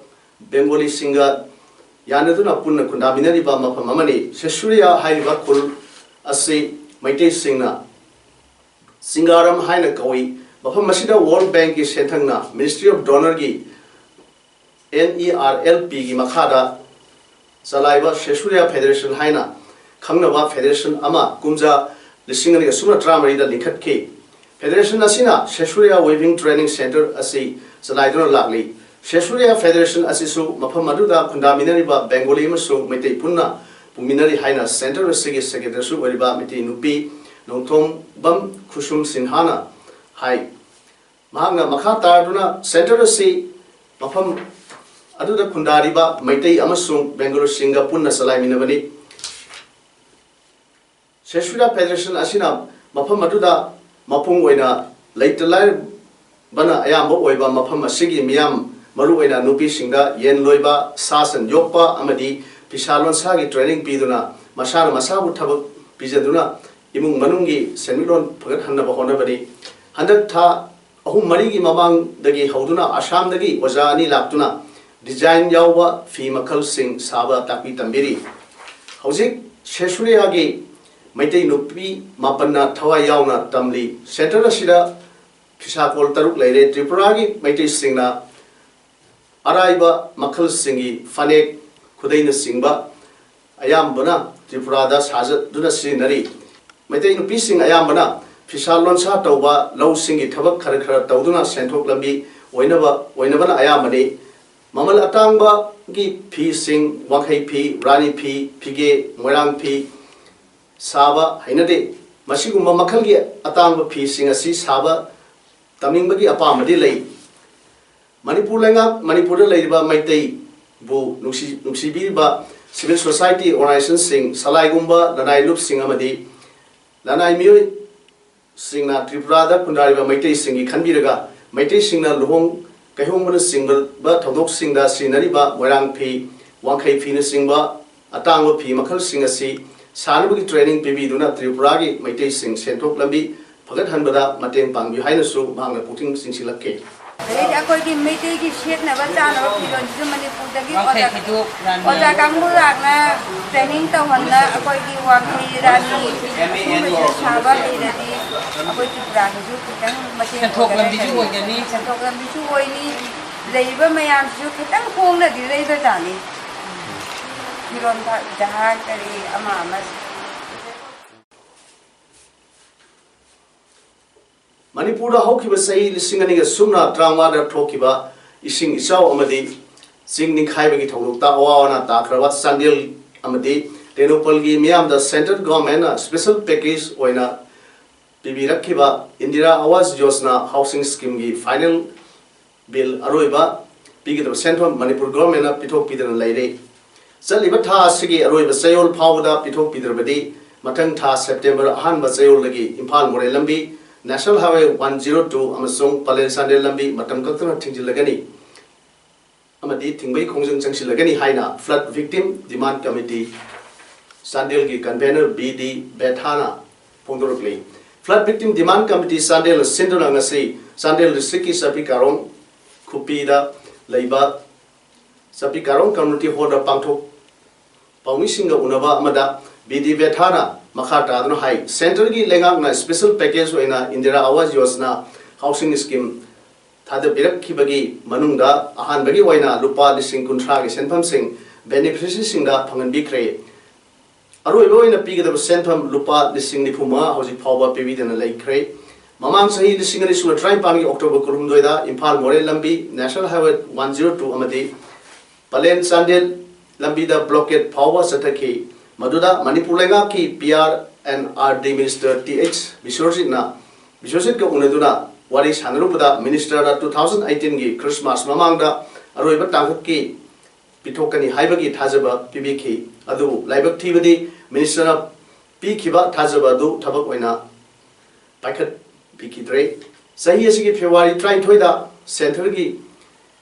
ꯕꯦꯡꯒꯣꯂꯤꯁꯤꯡꯒ ꯌꯥꯅꯗꯨꯅ ꯄꯨꯟꯅ ꯈꯨꯟꯗꯥꯃꯤꯟꯅꯔꯤꯕ ꯃꯐꯝ ꯑꯃꯅꯤ꯫ ꯁꯦꯁꯨꯔꯤꯌꯥ ꯍꯥꯏꯔꯤꯕ ꯈꯨꯜ ꯑꯁꯤ ꯃꯩꯇꯩꯁꯤꯡꯅ ꯁꯤꯡꯒꯥꯔꯝ ꯍꯥꯏꯅ ꯀꯧꯏ꯫ ꯃꯐꯝ ꯑꯁꯤꯗ World Bankꯀꯤ ꯁꯦꯟꯊꯪꯅ Ministry of Donorꯒꯤ, N E R L Pꯒꯤ ꯃꯈꯥꯗ ꯆꯂꯥꯏꯕ ꯁꯦꯁꯨꯔꯤꯌꯥ ꯐꯦꯗꯔꯦꯁꯟ ꯍꯥꯏꯅ ꯈꯪꯅꯕ ꯐꯦꯗꯔꯦꯁꯟ ꯑꯃ ꯀꯨꯝꯖꯥ ꯂꯤꯁꯤꯡ ꯑꯅꯤꯒ ꯁꯨꯞꯅ ꯇꯔꯥꯃꯔꯤꯗ ꯂꯤꯡꯈꯠꯈꯤ꯫ ꯐꯦꯗꯔꯦꯁꯟ ꯑꯁꯤꯅ ꯁꯦꯁꯨꯔꯤꯌꯥ ꯋꯦꯚꯤꯡ ꯇ꯭ꯔꯦꯅꯤꯡ ꯁꯦꯟꯇꯔ ꯑꯁꯤ ꯆꯂꯥꯏꯗꯨꯅ ꯂꯥꯛꯂꯤ꯫ ꯁꯦꯁꯨꯔꯤꯌꯥ ꯐꯦꯗꯔꯦꯁꯟ ꯑꯁꯤꯁꯨ ꯃꯐꯝ ꯑꯗꯨꯗ ꯈꯨꯟꯗꯥꯃꯤꯟꯅꯔꯤꯕ ꯕꯦꯡꯒꯣꯂꯤ ꯑꯃꯁꯨꯡ ꯃꯩꯇꯩ ꯄꯨꯟꯅ ꯄꯨꯃꯤꯟꯅꯔꯤ ꯍꯥꯏꯅ ꯁꯦꯟꯇꯔ ꯑꯁꯤꯒꯤ ꯁꯦꯀ꯭ꯔꯦꯇꯔꯤꯁꯨ ꯑꯣꯏꯔꯤꯕ ꯃꯩꯇꯩ ꯅꯨꯄꯤ ꯅꯣꯡꯊꯣꯝꯕꯝ ꯈꯨꯁꯨꯝ ꯁꯤꯟꯍꯥꯅ ꯍꯥꯏ꯫ ꯃꯍꯥꯛꯅ ꯃꯈꯥ ꯇꯥꯔꯗꯨꯅ ꯁꯦꯟꯇꯔ ꯑꯁꯤ ꯃꯐꯝ ꯑꯗꯨꯗ ꯈꯨꯟꯗꯥꯔꯤꯕ ꯃꯩꯇꯩ ꯑꯃꯁꯨꯡ ꯕꯦꯡꯒꯣꯂꯤꯁꯤꯡꯒ ꯄꯨꯟꯅ ꯆꯂꯥꯏꯃꯤꯟꯅꯕꯅꯤ꯫ ꯁꯦꯁꯨꯔꯤꯌꯥ ꯐꯦꯗꯔꯦꯁꯟ ꯑꯁꯤꯅ ꯃꯐꯝ ꯑꯗꯨꯗ ꯃꯄꯨꯡ ꯑꯣꯏꯅ ꯂꯩꯇ ꯂꯥꯏꯔꯕꯅ ꯑꯌꯥꯝꯕ ꯑꯣꯏꯕ ꯃꯐꯝ ꯑꯁꯤꯒꯤ ꯃꯤꯌꯥꯝ, ꯃꯔꯨꯑꯣꯏꯅ ꯅꯨꯄꯤꯁꯤꯡꯗ ꯌꯦꯟ ꯂꯣꯏꯕ, ꯁꯥ ꯁꯟ ꯌꯣꯛꯄ ꯑꯃꯗꯤ ꯐꯤꯁꯥ ꯂꯣꯟꯁꯥꯒꯤ ꯇ꯭ꯔꯦꯅꯤꯡ ꯄꯤꯗꯨꯅ ꯃꯁꯥꯅ ꯃꯁꯥꯕꯨ ꯊꯕꯛ ꯄꯤꯖꯗꯨꯅ ꯏꯃꯨꯡ ꯃꯅꯨꯡꯒꯤ ꯁꯦꯟꯃꯤꯠꯂꯣꯟ ꯐꯒꯠꯍꯟꯅꯕ ꯍꯣꯠꯅꯕꯅꯤ꯫ ꯍꯟꯗꯛ ꯊꯥ ꯑꯍꯨꯝ ꯃꯔꯤꯒꯤ ꯃꯃꯥꯡꯗꯒꯤ ꯍꯧꯗꯨꯅ ꯑꯁꯥꯝꯗꯒꯤ ꯑꯣꯖꯥ ꯑꯅꯤ ꯂꯥꯛꯇꯨꯅ ꯗꯤꯖꯥꯏꯟ ꯌꯥꯎꯕ ꯐꯤ ꯃꯈꯜꯁꯤꯡ ꯁꯥꯕ ꯇꯥꯛꯄꯤ ꯇꯝꯕꯤꯔꯤ꯫ ꯍꯧꯖꯤꯛ ꯁꯦꯁꯨꯔꯤꯌꯥꯒꯤ ꯃꯩꯇꯩ ꯅꯨꯄꯤ ꯃꯥꯄꯟꯅ ꯊꯋꯥꯏ ꯌꯥꯎꯅ ꯇꯝꯂꯤ꯫ ꯁꯦꯟꯇꯔ ꯑꯁꯤꯗ ꯐꯤꯁꯥꯀꯣꯜ ꯇꯔꯨꯛ ꯂꯩꯔꯦ꯫ ꯇ꯭ꯔꯤꯄꯨꯔꯥꯒꯤ ꯃꯩꯇꯩꯁꯤꯡꯅ ꯑꯔꯥꯏꯕ ꯃꯈꯜꯁꯤꯡꯒꯤ ꯐꯅꯦꯛ, ꯈꯨꯗꯩꯅꯆꯤꯡꯕ ꯑꯌꯥꯝꯕꯅ ꯇ꯭ꯔꯤꯄꯨꯔꯥꯗ ꯁꯥꯖꯗꯨꯅ ꯁꯤꯖꯤꯟꯅꯔꯤ꯫ ꯃꯩꯇꯩ ꯅꯨꯄꯤꯁꯤꯡ ꯑꯌꯥꯝꯕꯅ ꯐꯤꯁꯥ ꯂꯣꯟꯁꯥ ꯇꯧꯕ, ꯂꯧꯁꯤꯡꯒꯤ ꯊꯕꯛ ꯈꯔ ꯈꯔ ꯇꯧꯗꯨꯅ ꯁꯦꯟꯊꯣꯛ ꯂꯝꯕꯤ ꯑꯣꯏꯅꯕ, ꯑꯣꯏꯅꯕꯅ ꯑꯌꯥꯝꯕꯅꯤ꯫ ꯃꯃꯜ ꯑꯇꯥꯡꯕꯒꯤ ꯐꯤꯁꯤꯡ, ꯋꯥꯡꯈꯩ ꯐꯤ, ꯔꯥꯅꯤ ꯐꯤ, ꯐꯤꯒꯦ, ꯃꯣꯏꯔꯥꯡ ꯐꯤ, ꯁꯥꯕ ꯍꯩꯅꯗꯦ꯫ ꯃꯁꯤꯒꯨꯝꯕ ꯃꯈꯜꯒꯤ ꯑꯇꯥꯡꯕ ꯐꯤꯁꯤꯡ ꯑꯁꯤ ꯁꯥꯕ ꯇꯝꯅꯤꯡꯕꯒꯤ ꯑꯄꯥꯝꯕꯗꯤ ꯂꯩ꯫ ꯃꯅꯤꯄꯨꯔ ꯂꯩꯉꯥꯛ, ꯃꯅꯤꯄꯨꯔꯗ ꯂꯩꯔꯤꯕ ꯃꯩꯇꯩꯕꯨ ꯅꯨꯡꯁꯤ-, ꯅꯨꯡꯁꯤꯕꯤꯔꯤꯕ civil society organizationꯁꯤꯡ, ꯁꯂꯥꯏꯒꯨꯝꯕ ꯂꯅꯥꯏ ꯂꯨꯞꯁꯤꯡ ꯑꯃꯗꯤ ꯂꯅꯥꯏ ꯃꯤꯑꯣꯏꯁꯤꯡꯅ ꯇ꯭ꯔꯤꯄꯨꯔꯥꯗ ꯈꯨꯟꯗꯥꯔꯤꯕ ꯃꯩꯇꯩꯁꯤꯡꯒꯤ ꯈꯟꯕꯤꯔꯒ, ꯃꯩꯇꯩꯁꯤꯡꯅ ꯂꯨꯍꯣꯡ ꯀꯩꯍꯣꯡꯕꯅꯆꯤꯡꯕ ꯊꯧꯗꯣꯛꯁꯤꯡꯗ ꯁꯤꯖꯤꯟꯅꯔꯤꯕ ꯃꯣꯏꯔꯥꯡ ꯐꯤ, ꯋꯥꯡꯈꯩ ꯐꯤꯅꯆꯤꯡꯕ ꯑꯇꯥꯡꯕ ꯐꯤ ꯃꯈꯜꯁꯤꯡ ꯑꯁꯤ ꯁꯥꯅꯕꯒꯤ training ꯄꯤꯕꯤꯗꯨꯅ ꯇ꯭ꯔꯤꯄꯨꯔꯥꯒꯤ ꯃꯩꯇꯩꯁꯤꯡ ꯁꯦꯟꯊꯣꯛ ꯂꯝꯕꯤ ꯐꯒꯠꯍꯟꯕꯗ ꯃꯇꯦꯡ ꯄꯥꯡꯕꯤꯌꯨ ꯍꯥꯏꯅꯁꯨ ꯃꯍꯥꯛꯅ ꯄꯨꯛꯅꯤꯡ ꯆꯤꯡꯁꯤꯜꯂꯛꯈꯤ꯫ ꯑꯗꯩꯗꯤ ꯑꯩꯈꯣꯏꯒꯤ ꯃꯩꯇꯩꯒꯤ ꯁꯦꯠꯅꯕ ꯆꯥꯅꯕ ꯐꯤꯔꯣꯜꯁꯤꯁꯨ ꯃꯅꯤꯄꯨꯔꯗꯒꯤ ꯋꯥꯡꯈꯩ ꯑꯣꯖꯥ, ꯐꯤꯗꯣꯛ ꯔꯥꯅꯤ꯫ ꯑꯣꯖꯥ ꯀꯥꯡꯕꯨ ꯂꯥꯛꯅ training ꯇꯧꯍꯟꯅ ꯑꯩꯈꯣꯏꯒꯤ ꯋꯥꯡꯈꯩ ꯔꯥꯅꯤ ꯑꯁꯤꯒꯨꯝꯕꯁꯤꯁꯨ ꯁꯥꯕ ꯍꯩꯔꯗꯤ ꯑꯩꯈꯣꯏ ꯇ꯭ꯔꯤꯄꯨꯔꯥꯒꯤꯁꯨ ꯈꯤꯇꯪ ꯃꯇꯦꯡ ꯁꯦꯟꯊꯣꯛ ꯑꯣꯏꯒꯗ꯭ꯔꯥ ꯂꯝꯕꯤꯁꯨ ꯈꯜꯂꯤ꯫ ꯑꯣꯏꯒꯅꯤ꯫ ꯁꯦꯟꯊꯣꯛ ꯂꯝꯕꯤꯁꯨ ꯑꯣꯏꯅꯤ꯫ ꯂꯩꯔꯤꯕ ꯃꯌꯥꯝꯁꯤꯁꯨ ꯈꯤꯇꯪ ꯍꯣꯡꯅꯗꯤ ꯂꯩꯕꯖꯥꯠꯅꯤ꯫ ꯐꯤꯔꯣꯜ ꯐ-, ꯖꯍꯥ ꯀꯔꯤ ꯑꯃ ꯑꯃ꯫ ꯃꯅꯤꯄꯨꯔꯗ ꯍꯧꯈꯤꯕ ꯆꯍꯤ ꯂꯤꯁꯤꯡ ꯑꯅꯤꯒ ꯁꯨꯞꯅ ꯇꯔꯥꯃꯉꯥꯗ ꯊꯣꯛꯈꯤꯕ ꯏꯁꯤꯡ ꯏꯆꯥꯎ ꯑꯃꯗꯤ ꯆꯤꯡ ꯅꯤꯡꯈꯥꯏꯕꯒꯤ ꯊꯧꯗꯣꯛꯇ ꯑꯋꯥ ꯑꯅꯥ ꯇꯥꯈ꯭ꯔꯕ ꯆꯥꯟꯗꯦꯜ ꯑꯃꯗꯤ ꯇꯦꯡꯅꯧꯄꯜꯒꯤ ꯃꯤꯌꯥꯝꯗ central governmentꯅ special package ꯑꯣꯏꯅ ꯄꯤꯕꯤꯔꯛꯈꯤꯕ ꯏꯟꯗꯤꯔꯥ ꯑꯋꯥꯁ ꯌꯣꯖꯅꯥ housing schemeꯒꯤ final bill ꯑꯔꯣꯏꯕ ꯄꯤꯒꯗꯕ ꯁꯦꯟꯐꯝ ꯃꯅꯤꯄꯨꯔ governmentꯅ ꯄꯤꯊꯣꯛꯄꯤꯗꯅ ꯂꯩꯔꯦ꯫ ꯆꯠꯂꯤꯕ ꯊꯥ ꯑꯁꯤꯒꯤ ꯑꯔꯣꯏꯕ ꯆꯌꯣꯜ ꯐꯥꯎꯕꯗ ꯄꯤꯊꯣꯛꯄꯤꯗ꯭ꯔꯕꯗꯤ ꯃꯊꯪ ꯊꯥ September ꯑꯍꯥꯟꯕ ꯆꯌꯣꯜꯗꯒꯤ ꯏꯝꯐꯥꯜ ꯃꯣꯔꯦ ꯂꯝꯕꯤ, National Highway one zero two ꯑꯃꯁꯨꯡ ꯄꯂꯦꯜ ꯆꯥꯟꯗꯦꯜ ꯂꯝꯕꯤ ꯃꯇꯝ ꯀꯛꯇꯅ ꯊꯤꯡꯖꯤꯜꯂꯒꯅꯤ ꯑꯃꯗꯤ ꯊꯤꯡꯕꯒꯤ ꯈꯣꯡꯖꯪ ꯆꯪꯁꯤꯜꯂꯒꯅꯤ ꯍꯥꯏꯅ Flood Victim Demand Committee ꯆꯥꯟꯗꯦꯜꯒꯤ convener ꯕꯤ ꯗꯤ ꯕꯦꯊꯥꯅ ꯐꯣꯡꯗꯣꯔꯛꯂꯤ꯫ Flood Victim Demand Committee ꯆꯥꯟꯗꯦꯜꯅ ꯁꯤꯟꯗꯨꯅ ꯉꯁꯤ ꯆꯥꯟꯗꯦꯜ districtꯀꯤ ꯆꯥꯄꯤ ꯀꯥꯔꯣꯡ ꯈꯨꯄꯤꯗ ꯂꯩꯕ ꯆꯥꯄꯤ ꯀꯥꯔꯣꯡ community hallꯗ ꯄꯥꯡꯊꯣꯛ ꯄꯥꯎꯃꯤꯁꯤꯡꯒ ꯎꯅꯕ ꯑꯃꯗ ꯕꯤ ꯗꯤ ꯕꯦꯊꯥꯅ ꯃꯈꯥ ꯇꯥꯗꯨꯅ ꯍꯥꯏ, centreꯒꯤ ꯂꯩꯉꯥꯛꯅ special package ꯑꯣꯏꯅ ꯏꯟꯗꯤꯔꯥ ꯑꯋꯥꯁ ꯌꯣꯖꯅꯥ housing scheme ꯊꯥꯗꯕꯤꯔꯛꯈꯤꯕꯒꯤ ꯃꯅꯨꯡꯗ ꯑꯍꯥꯟꯕꯒꯤ ꯑꯣꯏꯅ ꯂꯨꯄꯥ ꯂꯤꯁꯤꯡ ꯀꯨꯟꯊ꯭ꯔꯥꯒꯤ ꯁꯦꯟꯐꯝꯁꯤꯡ beneficiaryꯁꯤꯡꯗ ꯐꯪꯍꯟꯕꯤꯈ꯭ꯔꯦ꯫ ꯑꯔꯣꯏꯕ ꯑꯣꯏꯅ ꯄꯤꯒꯗꯕ ꯁꯦꯟꯐꯝ ꯂꯨꯄꯥ ꯂꯤꯁꯤꯡ ꯅꯤꯐꯨ ꯃꯉꯥ ꯍꯧꯖꯤꯛ ꯐꯥꯎꯕ ꯄꯤꯕꯤꯗꯅ ꯂꯩꯈ꯭ꯔꯦ꯫ ꯃꯃꯥꯡ ꯆꯍꯤ ꯂꯤꯁꯤꯡ ꯑꯅꯤ ꯁꯨꯞꯅ ꯇꯔꯥꯅꯤꯄꯥꯟꯒꯤ October ꯀꯨꯟꯍꯨꯝꯗꯣꯏꯗ ꯏꯝꯐꯥꯜ ꯃꯣꯔꯦ ꯂꯝꯕꯤ National Highway one zero two ꯑꯃꯗꯤ ꯄꯂꯦꯟ ꯆꯥꯟꯗꯦꯜ ꯂꯝꯕꯤꯗ blockade ꯐꯥꯎꯕ ꯆꯠꯊꯈꯤ꯫ ꯃꯗꯨꯗ ꯃꯅꯤꯄꯨꯔ ꯂꯩꯉꯥꯛꯀꯤ P R and R D Minister T H ꯕꯤꯁ꯭ꯋꯖꯤꯠꯅ, ꯕꯤꯁ꯭ꯋꯖꯤꯠꯀ ꯎꯅꯗꯨꯅ ꯋꯥꯔꯤ ꯁꯥꯟꯅꯔꯨꯕꯗ, Minister ꯅ two thousand eighteen ꯒꯤ Christmas ꯃꯃꯥꯡꯗ ꯑꯔꯣꯏꯕ ꯇꯥꯡꯀꯛꯀꯤ ꯄꯤꯊꯣꯛꯀꯅꯤ ꯍꯥꯏꯕꯒꯤ ꯊꯥꯖꯕ ꯄꯤꯕꯤꯈꯤ꯫ ꯑꯗꯨꯕꯨ ꯂꯥꯏꯕꯛ ꯊꯤꯕꯗꯤ, Minister ꯅ ꯄꯤꯈꯤꯕ ꯊꯥꯖꯕ ꯑꯗꯨ ꯊꯕꯛ ꯑꯣꯏꯅ ꯄꯥꯏꯈꯠꯄꯤꯈꯤꯗ꯭ꯔꯦ꯫ ꯆꯍꯤ ꯑꯁꯤꯒꯤ February ꯇꯔꯥꯅꯤꯊꯣꯏꯗ centre ꯒꯤ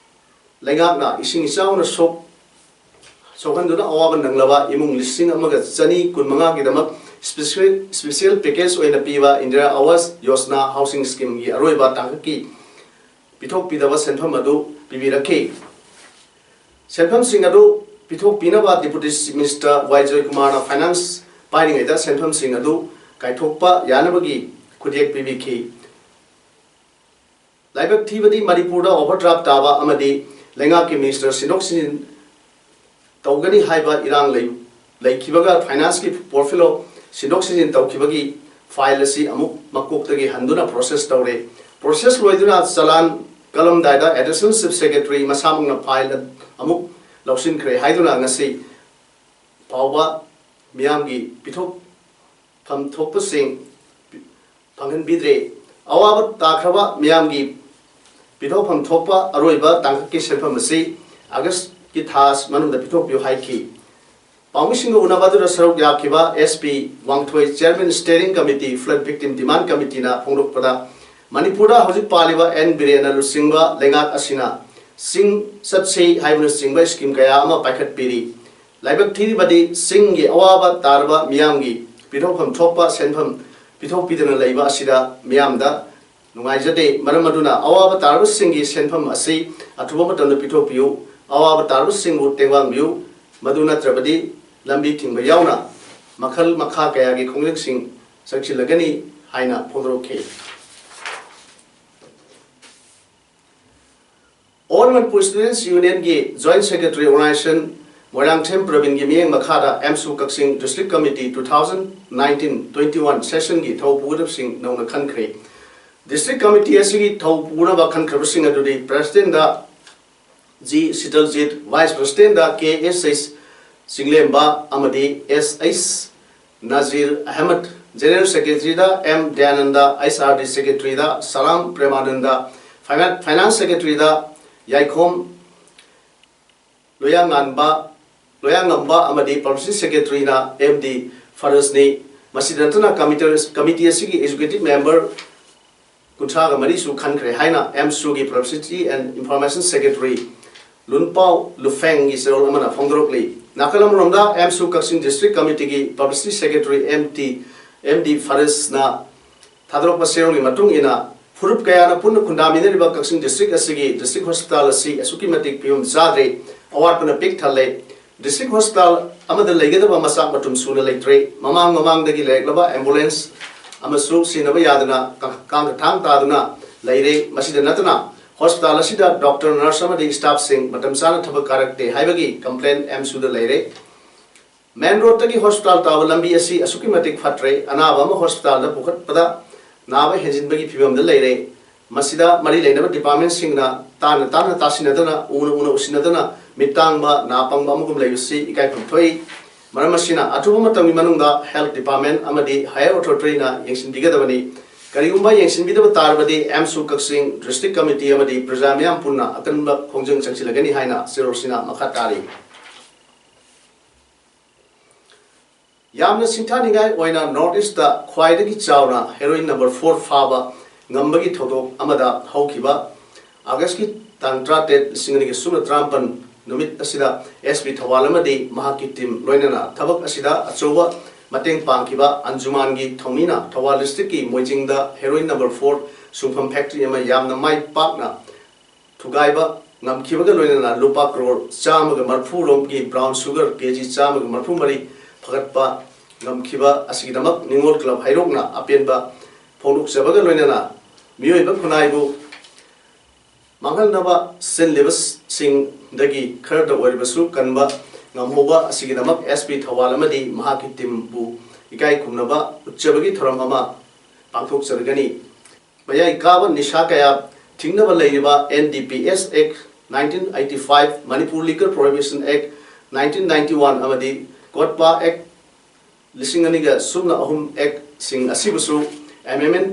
ꯂꯩꯉꯥꯛꯅ ꯏꯁꯤꯡ ꯏꯆꯥꯎꯅ ꯁꯣꯛ-, ꯁꯣꯛꯍꯟꯗꯨꯅ ꯑꯋꯥꯕ ꯅꯪꯂꯕ ꯏꯃꯨꯡ ꯂꯤꯁꯤꯡ ꯑꯃꯒ ꯆꯅꯤ ꯀꯨꯟꯃꯉꯥꯒꯤꯗꯃꯛ special, special package ꯑꯣꯏꯅ ꯄꯤꯕ Indira Awas Yojana Housing Scheme ꯒꯤ ꯑꯔꯣꯏꯕ ꯇꯥꯡꯀꯛꯀꯤ ꯄꯤꯊꯣꯛꯄꯤꯗꯕ ꯁꯦꯟꯐꯝ ꯑꯗꯨ ꯄꯤꯕꯤꯔꯛꯈꯤ꯫ ꯁꯦꯟꯐꯝꯁꯤꯡ ꯑꯗꯨ ꯄꯤꯊꯣꯛꯄꯤꯅꯕ Deputy Chief Minister ꯋꯥꯏ ꯖꯣꯏꯀꯨꯃꯥꯔꯅ finance ꯄꯥꯏꯔꯤꯉꯩꯗ ꯁꯦꯟꯐꯝꯁꯤꯡ ꯑꯗꯨ ꯀꯥꯏꯊꯣꯛꯄ ꯌꯥꯅꯕꯒꯤ ꯈꯨꯠꯌꯦꯛ ꯄꯤꯕꯤꯈꯤ꯫ ꯂꯥꯏꯕꯛ ꯊꯤꯕꯗꯤ, ꯃꯅꯤꯄꯨꯔꯗ overdraft ꯇꯥꯕ ꯑꯃꯗꯤ ꯂꯩꯉꯥꯛꯀꯤ minister ꯁꯤꯟꯗꯣꯛ ꯁꯤꯟꯖꯤꯟ ꯇꯧꯒꯅꯤ ꯍꯥꯏꯕ ꯏꯔꯥꯡ ꯂꯩ-, ꯂꯩꯈꯤꯕꯒ finance ꯀꯤ portfolio ꯁꯤꯟꯗꯣꯛ ꯁꯤꯟꯖꯤꯟ ꯇꯧꯈꯤꯕꯒꯤ file ꯑꯁꯤ ꯑꯃꯨꯛ ꯃꯀꯣꯛꯇꯒꯤ ꯍꯟꯗꯨꯅ process ꯇꯧꯔꯦ꯫ Process ꯂꯣꯏꯗꯨꯅ ꯆꯂꯥꯟ ꯀꯜꯂꯝꯗꯥꯏꯗ Additional Chief Secretary ꯃꯁꯥꯃꯛꯅ file ꯑꯃꯨꯛ ꯂꯧꯁꯤꯟꯈ꯭ꯔꯦ ꯍꯥꯏꯗꯨꯅ ꯉꯁꯤ ꯐꯥꯎꯕ ꯃꯤꯌꯥꯝꯒꯤ ꯄꯤꯊꯣꯛꯐꯝ ꯊꯣꯛꯄꯁꯤꯡ ꯐꯪꯍꯟꯕꯤꯗ꯭ꯔꯦ꯫ ꯑꯋꯥꯕ ꯇꯥꯈ꯭ꯔꯕ ꯃꯤꯌꯥꯝꯒꯤ ꯄꯤꯊꯣꯛꯐꯝ ꯊꯣꯛꯄ ꯑꯔꯣꯏꯕ ꯇꯥꯡꯀꯛꯀꯤ ꯁꯦꯟꯐꯝ ꯑꯁꯤ August ꯀꯤ ꯊꯥ ꯃꯅꯨꯡꯗ ꯄꯤꯊꯣꯛꯄꯤꯌꯨ ꯍꯥꯏꯈꯤ꯫ ꯄꯥꯎꯃꯤꯁꯤꯡꯒ ꯎꯅꯕ ꯑꯗꯨꯗ ꯁꯔꯨꯛ ꯌꯥꯈꯤꯕ S P ꯋꯥꯡꯊꯣꯏ, Chairman Steering Committee, Flood Victim Demand Committee ꯅ ꯐꯣꯡꯗꯣꯛꯄꯗ, ꯃꯅꯤꯄꯨꯔꯗ ꯍꯧꯖꯤꯛ ꯄꯥꯜꯂꯤꯕ N ꯕꯤꯔꯦꯟꯅ ꯂꯨꯆꯤꯡꯕ ꯂꯩꯉꯥꯛ ꯑꯁꯤꯅ ꯆꯤꯡ ꯆꯠꯁꯤ ꯍꯥꯏꯕꯅꯆꯤꯡꯕ scheme ꯀꯌꯥ ꯑꯃ ꯄꯥꯏꯈꯠꯄꯤꯔꯤ꯫ ꯂꯥꯏꯕꯛ ꯊꯤꯔꯤꯕꯗꯤ, ꯆꯤꯡꯒꯤ ꯑꯋꯥꯕ ꯇꯥꯔꯕ ꯃꯤꯌꯥꯝꯒꯤ ꯄꯤꯊꯣꯛꯐꯝ ꯊꯣꯛꯄ ꯁꯦꯟꯐꯝ ꯄꯤꯊꯣꯛꯄꯤꯗꯅ ꯂꯩꯕ ꯑꯁꯤꯗ ꯃꯤꯌꯥꯝꯗ ꯅꯨꯡꯉꯥꯏꯖꯗꯦ꯫ ꯃꯔꯝ ꯑꯗꯨꯅ ꯑꯋꯥꯕ ꯇꯥꯔꯕꯁꯤꯡꯒꯤ ꯁꯦꯟꯐꯝ ꯑꯁꯤ ꯑꯊꯨꯕ ꯃꯇꯝꯗ ꯄꯤꯊꯣꯛꯄꯤꯌꯨ, ꯑꯋꯥꯕ ꯇꯥꯔꯕꯁꯤꯡꯕꯨ ꯇꯦꯡꯕꯥꯡꯕꯤꯌꯨ, ꯃꯗꯨ ꯅꯠꯇ꯭ꯔꯕꯗꯤ ꯂꯝꯕꯤ ꯊꯤꯡꯕ ꯌꯥꯎꯅ ꯃꯈꯜ ꯃꯈꯥ ꯀꯌꯥꯒꯤ ꯈꯣꯡꯖꯪꯁꯤꯡ ꯆꯪꯁꯤꯜꯂꯒꯅꯤ ꯍꯥꯏꯅ ꯐꯣꯡꯗꯣꯔꯛꯈꯤ꯫ All Manipur Students Union ꯒꯤ Joint Secretary Organization ꯃꯣꯏꯔꯥꯡꯊꯦꯝ ꯄ꯭ꯔꯕꯤꯟꯒꯤ ꯃꯤꯠꯌꯦꯡ ꯃꯈꯥꯗ AMSU ꯀꯛꯆꯤꯡ District Committee two thousand nineteen twenty-one session ꯒꯤ ꯊꯧ ꯄꯨꯒꯗꯕꯁꯤꯡ ꯅꯧꯅ ꯈꯟꯈ꯭ꯔꯦ꯫ District Committee ꯑꯁꯤꯒꯤ ꯊꯧ ꯄꯨꯅꯕ ꯈꯟꯈ꯭ꯔꯕꯁꯤꯡ ꯑꯗꯨꯗꯤ President ꯗ G ꯁꯤꯇꯜꯖꯤꯠ, Vice President ꯗ K S H ꯆꯤꯡꯂꯦꯝꯕ ꯑꯃꯗꯤ S H Nazir Ahmad, general ꯁꯦꯀ꯭ꯔꯦꯇꯔꯤꯗ M Dayanand, H R D ꯁꯦꯀ꯭ꯔꯦꯇꯔꯤꯗ ꯁꯂꯥꯝ ꯄ꯭ꯔꯦꯃꯥꯅꯟꯗ, ꯐꯥꯏꯅꯥꯟ-, ꯐꯥꯏꯅꯥꯟꯁ ꯁꯦꯀ꯭ꯔꯦꯇꯔꯤꯗ ꯌꯥꯏꯈꯣꯝ ꯂꯣꯌꯥꯉꯥꯟꯕ, ꯂꯣꯌꯥꯉꯝꯕ ꯑꯃꯗꯤ ꯄꯕ꯭ꯂꯤꯁꯤꯇꯤ ꯁꯦꯀ꯭ꯔꯦꯇꯔꯤꯅ ꯑꯦꯝ ꯗꯤ ꯐꯔꯁꯅꯤ꯫ ꯃꯁꯤꯗ ꯅꯠꯇꯅ ꯀꯃꯤꯇꯤ, ꯀꯃꯤꯇꯤ ꯑꯁꯤꯒꯤ ꯑꯦꯛꯖꯤꯀ꯭ꯌꯨꯇꯤꯚ ꯃꯦꯝꯕꯔ ꯀꯨꯟꯊ꯭ꯔꯥꯒ ꯃꯔꯤꯁꯨ ꯈꯟꯈ꯭ꯔꯦ ꯍꯥꯏꯅ ꯑꯦꯝꯁꯨꯒꯤ publicity and information secretary Lunpao ꯂꯨꯐꯦꯡꯒꯤ ꯆꯦꯔꯣꯜ ꯑꯃꯅ ꯐꯣꯡꯗꯣꯔꯛꯂꯤ꯫ ꯅꯥꯀꯜ ꯑꯃꯔꯣꯝꯗ, ꯑꯦꯝꯁꯨ ꯀꯛꯆꯤꯡ ꯗꯤꯁꯇ꯭ꯔꯤꯛ ꯀꯃꯤꯇꯤꯒꯤ publicity secretary M T, M D ꯐꯔꯁꯅ ꯊꯥꯗꯣꯔꯛꯄ ꯆꯦꯔꯣꯜꯒꯤ ꯃꯇꯨꯡ ꯏꯟꯅ, ꯐꯨꯔꯨꯞ ꯀꯌꯥꯅ ꯄꯨꯟꯅ ꯈꯨꯟꯗꯥꯃꯤꯟꯅꯔꯤꯕ ꯀꯛꯆꯤꯡ ꯗꯤꯁꯇ꯭ꯔꯤꯛ ꯑꯁꯤꯒꯤ ꯗꯤꯁꯇ꯭ꯔꯤꯛ ꯍꯣꯁꯄꯤꯇꯥꯜ ꯑꯁꯤ ꯑꯁꯨꯛꯀꯤ ꯃꯇꯤꯛ ꯐꯤꯕꯝ ꯆꯥꯗ꯭ꯔꯦ, ꯑꯋꯥꯠꯄꯅ ꯄꯤꯛ ꯊꯜꯂꯦ꯫ ꯗꯤꯁꯇ꯭ꯔꯤꯛ ꯍꯣꯁꯄꯤꯇꯥꯜ ꯑꯃꯗ ꯂꯩꯒꯗꯕ ꯃꯆꯥꯛ ꯃꯊꯨꯝ ꯁꯨꯅ ꯂꯩꯇ꯭ꯔꯦ꯫ ꯃꯃꯥꯡ ꯃꯃꯥꯡꯗꯒꯤ ꯂꯩꯔꯛꯂꯕ ꯑꯦꯝꯕꯨꯂꯦꯟꯁ ꯑꯃꯁꯨ ꯁꯤꯖꯤꯟꯅꯕ ꯌꯥꯗꯅ ꯀꯥ-, ꯀꯥꯡꯒ ꯊꯥꯡ ꯇꯥꯗꯨꯅ ꯂꯩꯔꯦ꯫ ꯃꯁꯤꯗ ꯅꯠꯇꯅ, ꯍꯣꯁꯄꯤꯇꯥꯜ ꯑꯁꯤꯗ ꯗꯣꯛꯇꯔ, ꯅꯔꯁ ꯑꯃꯗꯤ ꯁ꯭ꯇꯥꯐꯁꯤꯡ ꯃꯇꯝ ꯆꯥꯅ ꯊꯕꯛ ꯀꯥꯔꯛꯇꯦ ꯍꯥꯏꯕꯒꯤ ꯀꯝꯄ꯭ꯂꯦꯟ ꯑꯦꯝꯁꯨꯗ ꯂꯩꯔꯦ꯫ ꯃꯦꯟ ꯔꯣꯗꯇꯒꯤ ꯍꯣꯁꯄꯤꯇꯥꯜ ꯇꯥꯕ ꯂꯝꯕꯤ ꯑꯁꯤ ꯑꯁꯨꯛꯀꯤ ꯃꯇꯤꯛ ꯐꯠꯇ꯭ꯔꯦ꯫ ꯑꯅꯥꯕ ꯑꯃ ꯍꯣꯁꯄꯤꯇꯥꯜꯗ ꯄꯨꯈꯠꯄꯗ ꯅꯥꯕ ꯍꯦꯟꯖꯤꯟꯕꯒꯤ ꯐꯤꯕꯝꯗ ꯂꯩꯔꯦ꯫ ꯃꯁꯤꯗ ꯃꯔꯤ ꯂꯩꯅꯕ ꯗꯤꯄꯥꯔꯠꯃꯦꯟꯁꯤꯡꯅ ꯇꯥꯅ ꯇꯥꯅ ꯇꯥꯁꯤꯟꯅꯗꯅ, ꯎꯅ ꯎꯅ ꯎꯁꯤꯟꯅꯗꯅ, ꯃꯤꯠ ꯇꯥꯡꯕ, ꯅꯥ ꯄꯪꯕ ꯑꯃꯒꯨꯝ ꯂꯩꯕꯁꯤ ꯏꯀꯥꯏꯐꯝ ꯊꯣꯛꯏ꯫ ꯃꯔꯝ ꯑꯁꯤꯅ, ꯑꯊꯨꯕ ꯃꯇꯝꯒꯤ ꯃꯅꯨꯡꯗ ꯍꯦꯜꯊ ꯗꯤꯄꯥꯔꯠꯃꯦꯟ ꯑꯃꯗꯤ ꯍꯥꯌꯔ ꯑꯣꯊꯣꯔꯤꯇꯤꯅ ꯌꯦꯡꯁꯤꯟꯕꯤꯒꯗꯕꯅꯤ꯫ ꯀꯔꯤꯒꯨꯝꯕ ꯌꯦꯡꯁꯤꯟꯕꯤꯗꯕ ꯇꯥꯔꯕꯗꯤ, ꯑꯦꯝꯁꯨ ꯀꯛꯆꯤꯡ ꯗꯤꯁꯇ꯭ꯔꯤꯛ ꯀꯃꯤꯇꯤ ꯑꯃꯗꯤ ꯄ꯭ꯔꯖꯥ ꯃꯤꯌꯥꯝ ꯄꯨꯟꯅ ꯑꯀꯟꯕ ꯈꯣꯡꯖꯪ ꯆꯪꯁꯤꯜꯂꯒꯅꯤ ꯍꯥꯏꯅ ꯆꯦꯔꯣꯜꯁꯤꯅ ꯃꯈꯥ ꯇꯥꯔꯤ꯫ ꯌꯥꯝꯅ ꯁꯤꯡꯊꯥꯅꯤꯡꯉꯥꯏ ꯑꯣꯏꯅ, ꯅꯣꯔꯠ ꯏꯁꯇ ꯈ꯭ꯋꯥꯏꯗꯒꯤ ꯆꯥꯎꯅ ꯍꯦꯔꯣꯏꯟ ꯅꯝꯕꯔ ꯐꯣꯔ ꯐꯥꯕ ꯉꯝꯕꯒꯤ ꯊꯧꯗꯣꯛ ꯑꯃꯗ ꯍꯧꯈꯤꯕ ꯑꯥꯒꯁꯀꯤ ꯇꯥꯡ ꯇꯔꯥꯇꯔꯦꯠ, ꯂꯤꯁꯤꯡ ꯑꯅꯤꯒ ꯁꯨꯞꯅ ꯇꯔꯥꯃꯥꯄꯟ ꯅꯨꯃꯤꯠ ꯑꯁꯤꯗ ꯑꯦꯁ ꯄꯤ ꯊꯧꯕꯥꯜ ꯑꯃꯗꯤ ꯃꯍꯥꯛꯀꯤ ꯇꯤꯝ ꯂꯣꯏꯅꯅ ꯊꯕꯛ ꯑꯁꯤꯗ ꯑꯆꯧꯕ ꯃꯇꯦꯡ ꯄꯥꯡꯈꯤꯕ ꯑꯟꯖꯨꯃꯥꯟꯒꯤ ꯊꯧꯃꯤꯅ ꯊꯧꯕꯥꯜ ꯗꯤꯁꯇ꯭ꯔꯤꯛꯀꯤ ꯃꯣꯏꯖꯤꯡꯗ ꯍꯦꯔꯣꯏꯟ ꯅꯝꯕꯔ ꯐꯣꯔ ꯁꯨꯡꯐꯝ ꯐꯦꯛꯇꯔꯤ ꯑꯃ ꯌꯥꯝꯅ ꯃꯥꯏ ꯄꯥꯛꯅ ꯊꯨꯒꯥꯏꯕ ꯉꯝꯈꯤꯕꯒ ꯂꯣꯏꯅꯅ ꯂꯨꯄꯥ ꯀ꯭ꯔꯣꯔ ꯆꯥꯝꯃꯒ ꯃꯔꯤꯐꯨ ꯔꯣꯝꯒꯤ ꯕ꯭ꯔꯥꯎꯟ ꯁꯨꯒꯔ ꯀꯦ ꯖꯤ ꯆꯥꯝꯃꯒ ꯃꯔꯤꯐꯨ ꯃꯔꯤ ꯐꯒꯠꯄ ꯉꯝꯈꯤꯕ ꯑꯁꯤꯒꯤꯗꯃꯛ ꯅꯤꯉꯣꯜ ꯀ꯭ꯂꯕ ꯍꯩꯔꯣꯛꯅ ꯑꯄꯦꯟꯕ ꯐꯣꯡꯗꯣꯛꯆꯕꯒ ꯂꯣꯏꯅꯅ ꯃꯤꯑꯣꯏꯕ ꯈꯨꯟꯅꯥꯏꯕꯨ ꯃꯥꯡꯍꯟꯅꯕ ꯁꯤꯜꯂꯤꯕꯁꯤꯡꯗꯒꯤ ꯈꯔꯗ ꯑꯣꯏꯔꯕꯁꯨ ꯀꯟꯕ ꯉꯝꯍꯧꯕ ꯑꯁꯤꯒꯤꯗꯃꯛ ꯑꯦꯁ ꯄꯤ ꯊꯧꯕꯥꯜ ꯑꯃꯗꯤ ꯃꯍꯥꯛꯀꯤ ꯇꯤꯝꯕꯨ ꯏꯀꯥꯏ ꯈꯨꯝꯅꯕ ꯎꯠꯆꯕꯒꯤ ꯊꯧꯔꯝ ꯑꯃ ꯄꯥꯡꯊꯣꯛꯆꯔꯒꯅꯤ꯫ ꯃꯌꯥꯏ ꯀꯥꯕ ꯅꯤꯁꯥ ꯀꯌꯥ ꯊꯤꯡꯅꯕ ꯂꯩꯔꯤꯕ N D P S act nineteen eighty five, Manipur liquor prohibition act nineteen ninety one ꯑꯃꯗꯤ ꯀꯣꯠꯄꯥ ꯑꯦꯛ ꯂꯤꯁꯤꯡ ꯑꯅꯤꯒ ꯁꯨꯞꯅ ꯑꯍꯨꯝ ꯑꯦꯛꯁꯤꯡ ꯑꯁꯤꯕꯨꯁꯨ ꯑꯦꯃꯦꯟꯃꯦꯟ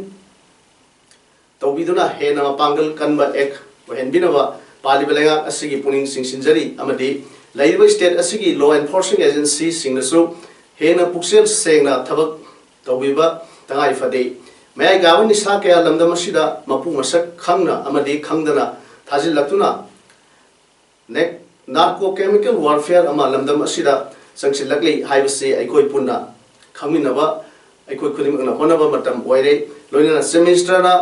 ꯇꯧꯕꯤꯗꯨꯅ ꯍꯦꯟꯅ ꯃꯄꯥꯡꯒꯜ ꯀꯟꯕ ꯑꯦꯛ ꯑꯣꯏꯍꯟꯕꯤꯅꯕ ꯄꯥꯜꯂꯤꯕ ꯂꯩꯉꯥꯛ ꯑꯁꯤꯒꯤ ꯄꯨꯛꯅꯤꯡ ꯆꯤꯡꯁꯤꯟꯖꯔꯤ ꯑꯃꯗꯤ ꯂꯩꯔꯤꯕ state ꯑꯁꯤꯒꯤ law enforcing agencyꯁꯤꯡꯅꯁꯨ ꯍꯦꯟꯅ ꯄꯨꯛꯆꯦꯜ ꯁꯦꯡꯅ ꯊꯕꯛ ꯇꯧꯕꯤꯕ ꯇꯉꯥꯏ ꯐꯗꯦ꯫ ꯃꯌꯥꯏ ꯀꯥꯕ ꯅꯤꯁꯥ ꯀꯌꯥ ꯂꯝꯗꯝ ꯑꯁꯤꯗ ꯃꯄꯨ ꯃꯁꯛ ꯈꯪꯅ ꯑꯃꯗꯤ ꯈꯪꯗꯅ ꯊꯥꯖꯤꯜꯂꯛꯇꯨꯅ ꯅꯦꯛ-, narco chemical warfare ꯑꯃ ꯂꯝꯗꯝ ꯑꯁꯤꯗ ꯆꯪꯁꯤꯜꯂꯛꯂꯤ ꯍꯥꯏꯕꯁꯤ ꯑꯩꯈꯣꯏ ꯄꯨꯟꯅ ꯈꯪꯃꯤꯟꯅꯕ, ꯑꯩꯈꯣꯏ ꯈꯨꯗꯤꯡꯃꯛꯅ ꯍꯣꯠꯅꯕ ꯃꯇꯝ ꯑꯣꯏꯔꯦ꯫ ꯂꯣꯏꯅꯅ Chief Ministerꯅ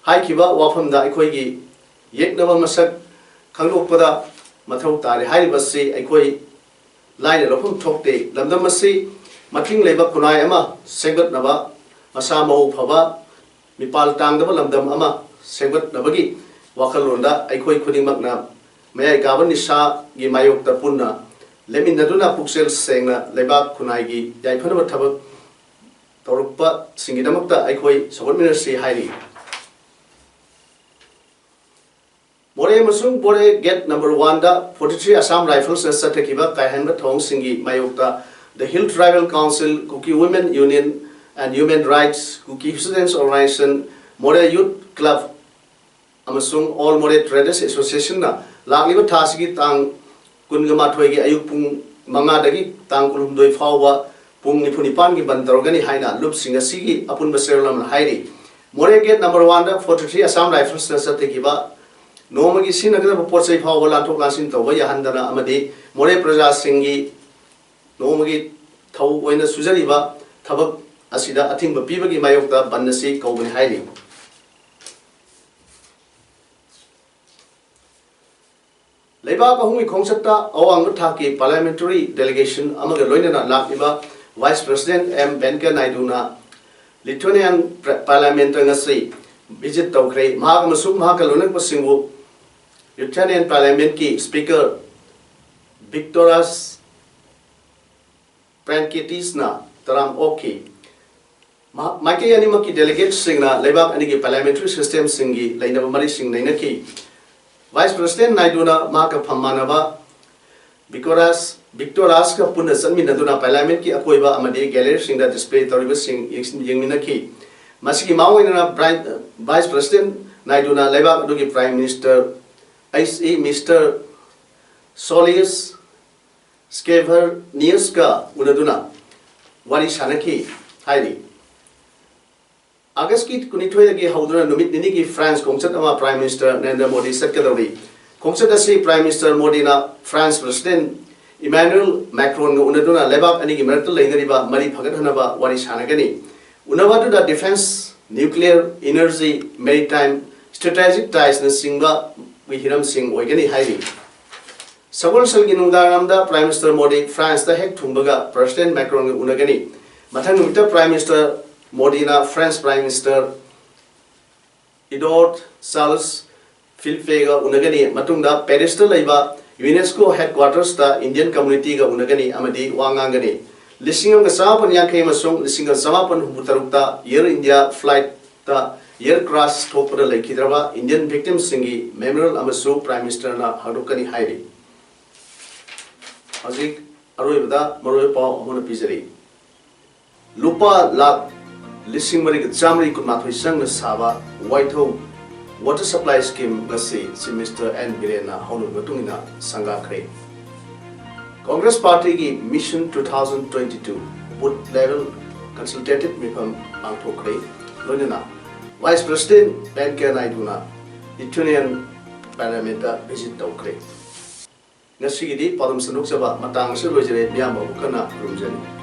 ꯍꯥꯏꯈꯤꯕ ꯋꯥꯐꯝꯗ ꯑꯩꯈꯣꯏꯒꯤ ꯌꯦꯛꯅꯕ ꯃꯁꯛ ꯈꯪꯗꯣꯛꯄꯗ ꯃꯊꯧ ꯇꯥꯔꯦ ꯍꯥꯏꯔꯤꯕꯁꯤ ꯑꯩꯈꯣꯏ ꯂꯥꯏꯅ ꯂꯧꯐꯝ ꯊꯣꯛꯇꯦ꯫ ꯂꯝꯗꯝ ꯑꯁꯤ ꯃꯇꯤꯡ ꯂꯩꯕ ꯈꯨꯟꯅꯥꯏ ꯑꯃ ꯁꯦꯝꯒꯠꯅꯕ, ꯃꯁꯥ ꯃꯎ ꯐꯕ, ꯃꯤꯄꯥꯜ ꯇꯥꯡꯗꯕ ꯂꯝꯗꯝ ꯑꯃ ꯁꯦꯝꯒꯠꯅꯕꯒꯤ ꯋꯥꯈꯜꯂꯣꯟꯗ ꯑꯩꯈꯣꯏ ꯈꯨꯗꯤꯡꯃꯛꯅ ꯃꯌꯥꯏ ꯀꯥꯕ ꯅꯤꯁꯥꯒꯤ ꯃꯥꯌꯣꯛꯇ ꯄꯨꯟꯅ ꯂꯦꯞꯃꯤꯟꯅꯗꯨꯅ ꯄꯨꯛꯆꯦꯜ ꯁꯦꯡꯅ ꯂꯩꯕꯥꯛ ꯈꯨꯟꯅꯥꯏꯒꯤ ꯌꯥꯏꯐꯅꯕ ꯊꯕꯛ ꯇꯧꯔꯛꯄꯁꯤꯡꯒꯤꯗꯃꯛꯇ ꯑꯩꯈꯣꯏ ꯁꯧꯒꯠꯃꯤꯟꯅꯁꯤ ꯍꯥꯏꯔꯤ꯫ ꯃꯣꯔꯦ ꯑꯃꯁꯨꯡ ꯃꯣꯔꯦ ꯒꯦꯠ ꯅꯝꯕꯔ ꯋꯥꯟꯗ forty three Assam Riflesꯅ ꯆꯠꯊꯈꯤꯕ ꯀꯥꯏꯍꯟꯕ ꯊꯧꯑꯣꯡꯁꯤꯡꯒꯤ ꯃꯥꯌꯣꯛꯇ The Hill Tribal Council, Kuki Women Union and Human Rights, Kuki Students Organization, Moreh Youth Club ꯑꯃꯁꯨꯡ All Moreh Traders Associationꯅ ꯂꯥꯛꯂꯤꯕ ꯊꯥ ꯑꯁꯤꯒꯤ ꯇꯥꯡ ꯀꯨꯟꯒ ꯃꯥꯊꯣꯏꯒꯤ ꯑꯌꯨꯛ ꯄꯨꯡ ꯃꯉꯥꯗꯒꯤ ꯇꯥꯡ ꯀꯨꯟꯍꯨꯝꯗꯣꯏ ꯐꯥꯎꯕ ꯄꯨꯡ ꯅꯤꯐꯨ ꯅꯤꯄꯥꯟꯒꯤ ꯕꯟ ꯇꯧꯔꯒꯅꯤ ꯍꯥꯏꯅ ꯂꯨꯞꯁꯤꯡ ꯑꯁꯤꯒꯤ ꯑꯄꯨꯟꯕ ꯆꯦꯔꯣꯜ ꯑꯃꯅ ꯍꯥꯏꯔꯤ꯫ ꯃꯣꯔꯦ ꯒꯦꯠ ꯅꯝꯕꯔ ꯋꯥꯟꯗ forty three Assam Riflesꯅ ꯆꯠꯊꯈꯤꯕ ꯅꯣꯡꯃꯒꯤ ꯁꯤꯖꯤꯟꯅꯒꯗꯕ ꯄꯣꯠ ꯆꯩ ꯐꯥꯎꯕ ꯂꯥꯟꯊꯣꯛ ꯂꯥꯟꯁꯤꯟ ꯇꯧꯕ ꯌꯥꯍꯟꯗꯅ ꯑꯃꯗꯤ ꯃꯣꯔꯦ ꯄ꯭ꯔꯖꯥꯁꯤꯡꯒꯤ ꯅꯣꯡꯃꯒꯤ ꯊꯧ ꯑꯣꯏꯅ ꯁꯨꯖꯔꯤꯕ ꯊꯕꯛ ꯑꯁꯤꯗ ꯑꯊꯤꯡꯕ ꯄꯤꯕꯒꯤ ꯃꯥꯌꯣꯛꯇ ꯕꯟ ꯑꯁꯤ ꯀꯧꯕꯅꯤ ꯍꯥꯏꯔꯤ꯫ ꯂꯩꯕꯥꯛ ꯑꯍꯨꯝꯒꯤ ꯈꯣꯡꯆꯠꯇ ꯑꯋꯥꯡꯕ ꯊꯥꯛꯀꯤ parliamentary delegation ꯑꯃꯒ ꯂꯣꯏꯅꯅ ꯂꯥꯛꯂꯤꯕ Vice President ꯑꯦꯝ ꯚꯦꯡꯀꯌꯥ ꯅꯥꯏꯗꯨꯅ Lithuanian Parliament ꯉꯁꯤ visit ꯇꯧꯈ꯭ꯔꯦ꯫ ꯃꯍꯥꯛ ꯑꯃꯁꯨꯡ ꯃꯍꯥꯛꯀ ꯂꯣꯏꯅꯔꯛꯄꯁꯤꯡꯕꯨ Lithuanian Parliamentꯀꯤ Speaker Viktoras Pranckiettisꯅ ꯇꯔꯥꯝ ꯑꯣꯛꯈꯤ꯫ ꯃꯍꯥꯛ, ꯃꯥꯏꯀꯩ ꯑꯅꯤꯃꯛꯀꯤ delegateꯁꯤꯡꯅ ꯂꯩꯕꯥꯛ ꯑꯅꯤꯒꯤ parliamentary systemꯁꯤꯡꯒꯤ ꯂꯩꯅꯕ ꯃꯔꯤꯁꯤꯡ ꯅꯩꯅꯈꯤ꯫ Vice President ꯅꯥꯏꯗꯨꯅ ꯃꯍꯥꯛꯀ ꯐꯝ ꯃꯥꯟꯅꯕ ꯕꯤꯀꯣꯔꯥꯖ ꯕꯤꯛꯇꯣꯔꯥꯖꯀ ꯄꯨꯟꯅ ꯆꯠꯃꯤꯟꯅꯗꯨꯅ ꯄꯥꯔꯂꯤꯌꯥꯃꯦꯟꯠꯀꯤ ꯑꯀꯣꯏꯕ ꯑꯃꯗꯤ ꯒꯦꯂꯔꯤꯁꯤꯡꯗ ꯗꯤꯁꯄ꯭ꯂꯦ ꯇꯧꯔꯤꯕꯁꯤꯡ ꯌꯦꯡꯁꯤꯟ- ꯌꯦꯡꯃꯤꯟꯅꯈꯤ꯫ ꯃꯁꯤꯒꯤ ꯃꯥꯡꯑꯣꯏꯅꯅ ꯕ꯭ꯔꯥꯏ- ꯚꯥꯏꯁ ꯄ꯭ꯔꯁꯤꯗꯦꯟꯠ ꯅꯥꯏꯗꯨꯅ ꯂꯩꯕꯥꯛ ꯑꯗꯨꯒꯤ prime minister H E mister ꯁꯣꯂꯤꯌꯁ ꯁ꯭ꯀꯦꯚꯔꯅꯤꯌꯁꯀ ꯎꯅꯗꯨꯅ ꯋꯥꯔꯤ ꯁꯥꯅꯈꯤ ꯍꯥꯏꯔꯤ꯫ ꯑꯥꯒꯁꯀꯤ ꯀꯨꯟꯅꯤꯊꯣꯏꯗꯒꯤ ꯍꯧꯗꯨꯅ ꯅꯨꯃꯤꯠ ꯅꯤꯅꯤꯒꯤ ꯐ꯭ꯔꯥꯟꯁ ꯈꯣꯡꯆꯠ ꯑꯃ ꯄ꯭ꯔꯥꯏꯝ ꯃꯤꯅꯤꯁꯇꯔ ꯅꯔꯦꯟꯗ꯭ꯔ ꯃꯣꯗꯤ ꯆꯠꯀꯗꯧꯔꯤ꯫ ꯈꯣꯡꯆꯠ ꯑꯁꯤ ꯄ꯭ꯔꯥꯏꯝ ꯃꯤꯅꯤꯁꯇꯔ ꯃꯣꯗꯤꯅ ꯐ꯭ꯔꯥꯟꯁ ꯄ꯭ꯔꯁꯤꯗꯦꯟꯠ ꯏꯃꯥꯅꯨꯑꯦꯜ ꯃꯦꯀ꯭ꯔꯣꯟꯒ ꯎꯅꯗꯨꯅ ꯂꯩꯕꯥꯛ ꯑꯅꯤꯒꯤ ꯃꯔꯛꯇ ꯂꯩꯅꯔꯤꯕ ꯃꯔꯤ ꯐꯒꯠꯍꯟꯅꯕ ꯋꯥꯔꯤ ꯁꯥꯅꯒꯅꯤ꯫ ꯎꯅꯕ ꯑꯗꯨꯗ ꯗꯤꯐꯦꯟꯁ, ꯅ꯭ꯌꯨꯀ꯭ꯂꯤꯌꯔ, ꯏꯅꯔꯖꯤ, ꯃꯦꯔꯤꯇꯥꯏꯝ, ꯁ꯭ꯇ꯭ꯔꯦꯇꯦꯖꯤꯛ ꯇꯥꯏꯁꯅꯆꯤꯡꯕꯒꯤ ꯍꯤꯔꯝꯁꯤꯡ ꯑꯣꯏꯒꯅꯤ ꯍꯥꯏꯔꯤ꯫ ꯁꯒꯣꯜꯁꯦꯜꯒꯤ ꯅꯨꯡꯗꯥꯡꯋꯥꯏꯔꯝꯗ ꯄ꯭ꯔꯥꯏꯝ ꯃꯤꯅꯤꯁꯇꯔ ꯃꯣꯗꯤ ꯐ꯭ꯔꯥꯟꯁꯇ ꯍꯦꯛ ꯊꯨꯡꯕꯒ ꯄ꯭ꯔꯁꯤꯗꯦꯟꯠ ꯃꯦꯀ꯭ꯔꯣꯟꯒ ꯎꯅꯒꯅꯤ꯫ ꯃꯊꯪ ꯅꯨꯃꯤꯠꯇ ꯄ꯭ꯔꯥꯏꯝ ꯃꯤꯅꯤꯁꯇꯔ ꯃꯣꯗꯤꯅ ꯐ꯭ꯔꯦꯟꯁ ꯄ꯭ꯔꯥꯏꯝ ꯃꯤꯅꯤꯁꯇꯔ ꯏꯗꯣꯔꯗ ꯆꯥꯔꯜꯁ ꯐꯤꯂꯤꯄꯦꯒ ꯎꯅꯒꯅꯤ꯫ ꯃꯇꯨꯡꯗ ꯄꯦꯔꯤꯁꯇ ꯂꯩꯕ ꯌꯨꯅꯦꯁꯀꯣ ꯍꯦꯗꯀ꯭ꯋꯥꯇꯔꯁꯇ ꯏꯟꯗꯤꯌꯟ ꯀꯝꯃꯨꯅꯤꯇꯤꯒ ꯎꯅꯒꯅꯤ ꯑꯃꯗꯤ ꯋꯥ ꯉꯥꯡꯒꯅꯤ꯫ ꯂꯤꯁꯤꯡ ꯑꯃꯒ ꯆꯃꯥꯄꯟ ꯌꯥꯡꯈꯩ ꯑꯃꯁꯨꯡ ꯂꯤꯁꯤꯡ ꯑꯃꯒ ꯆꯃꯥꯄꯟ ꯍꯨꯝꯐꯨ ꯇꯔꯨꯛꯇ ꯑꯦꯌꯔ ꯏꯟꯗꯤꯌꯥ ꯐ꯭ꯂꯥꯏꯠꯇ ꯑꯦꯌꯔ ꯀ꯭ꯔꯥꯁ ꯊꯣꯛꯄꯗ ꯂꯩꯈꯤꯗ꯭ꯔꯕ ꯏꯟꯗꯤꯌꯟ ꯚꯤꯛꯇꯤꯝꯁꯤꯡꯒꯤ ꯃꯦꯃꯣꯔꯤꯌꯦꯜ ꯑꯃꯁꯨ ꯄ꯭ꯔꯥꯏꯝ ꯃꯤꯅꯤꯁꯇꯔꯅ ꯍꯥꯡꯗꯣꯛꯀꯅꯤ ꯍꯥꯏꯔꯤ꯫ ꯍꯧꯖꯤꯛ ꯑꯔꯣꯏꯕꯗ ꯃꯔꯨꯑꯣꯏꯕ ꯄꯥꯎ ꯑꯃꯅ ꯄꯤꯖꯔꯤ꯫ ꯂꯨꯄꯥ ꯂꯥꯈ ꯂꯤꯁꯤꯡ ꯃꯔꯤꯒ ꯆꯥꯃꯔꯤ ꯀꯨꯟꯃꯥꯊꯣꯏ ꯆꯪꯅ ꯁꯥꯕ ꯋꯥꯏꯊꯧ ꯋꯥꯇꯔ ꯁꯄ꯭ꯂꯥꯏ ꯁ꯭ꯀꯤꯝ ꯉꯁꯤ ꯆꯤꯐ ꯃꯤꯅꯤꯁꯇꯔ ꯑꯦꯟ ꯕꯤꯔꯦꯟꯅ ꯍꯧꯅꯕꯒꯤ ꯃꯇꯨꯡ ꯏꯟꯅ ꯁꯪꯒꯥꯈ꯭ꯔꯦ꯫ ꯀꯣꯡꯒ꯭ꯔꯦꯁ ꯄꯥꯔꯇꯤꯒꯤ mission two thousand twenty two booth level consultative ꯃꯤꯐꯝ ꯄꯥꯡꯊꯣꯛꯈ꯭ꯔꯦ꯫ ꯂꯣꯏꯅꯅ ꯚꯥꯏꯁ ꯄ꯭ꯔꯁꯤꯗꯦꯟꯠ ꯚꯦꯡꯀꯌꯥ ꯅꯥꯏꯗꯨꯅ ꯂꯤꯊꯨꯅꯤꯌꯥꯟ ꯄꯥꯔꯂꯤꯌꯥꯃꯦꯟꯠꯇ ꯚꯤꯖꯤꯠ ꯇꯧꯈ꯭ꯔꯦ꯫ ꯉꯁꯤꯒꯤꯗꯤ ꯄꯥꯎꯗꯝ ꯁꯟꯗꯣꯛꯆꯕ ꯃꯇꯥꯡ ꯑꯁꯤꯗ ꯂꯣꯏꯖꯔꯦ꯫ ꯃꯤꯌꯥꯝꯕꯨ ꯑꯃꯨꯛ ꯍꯟꯅ ꯈꯨꯔꯨꯝꯖꯔꯤ꯫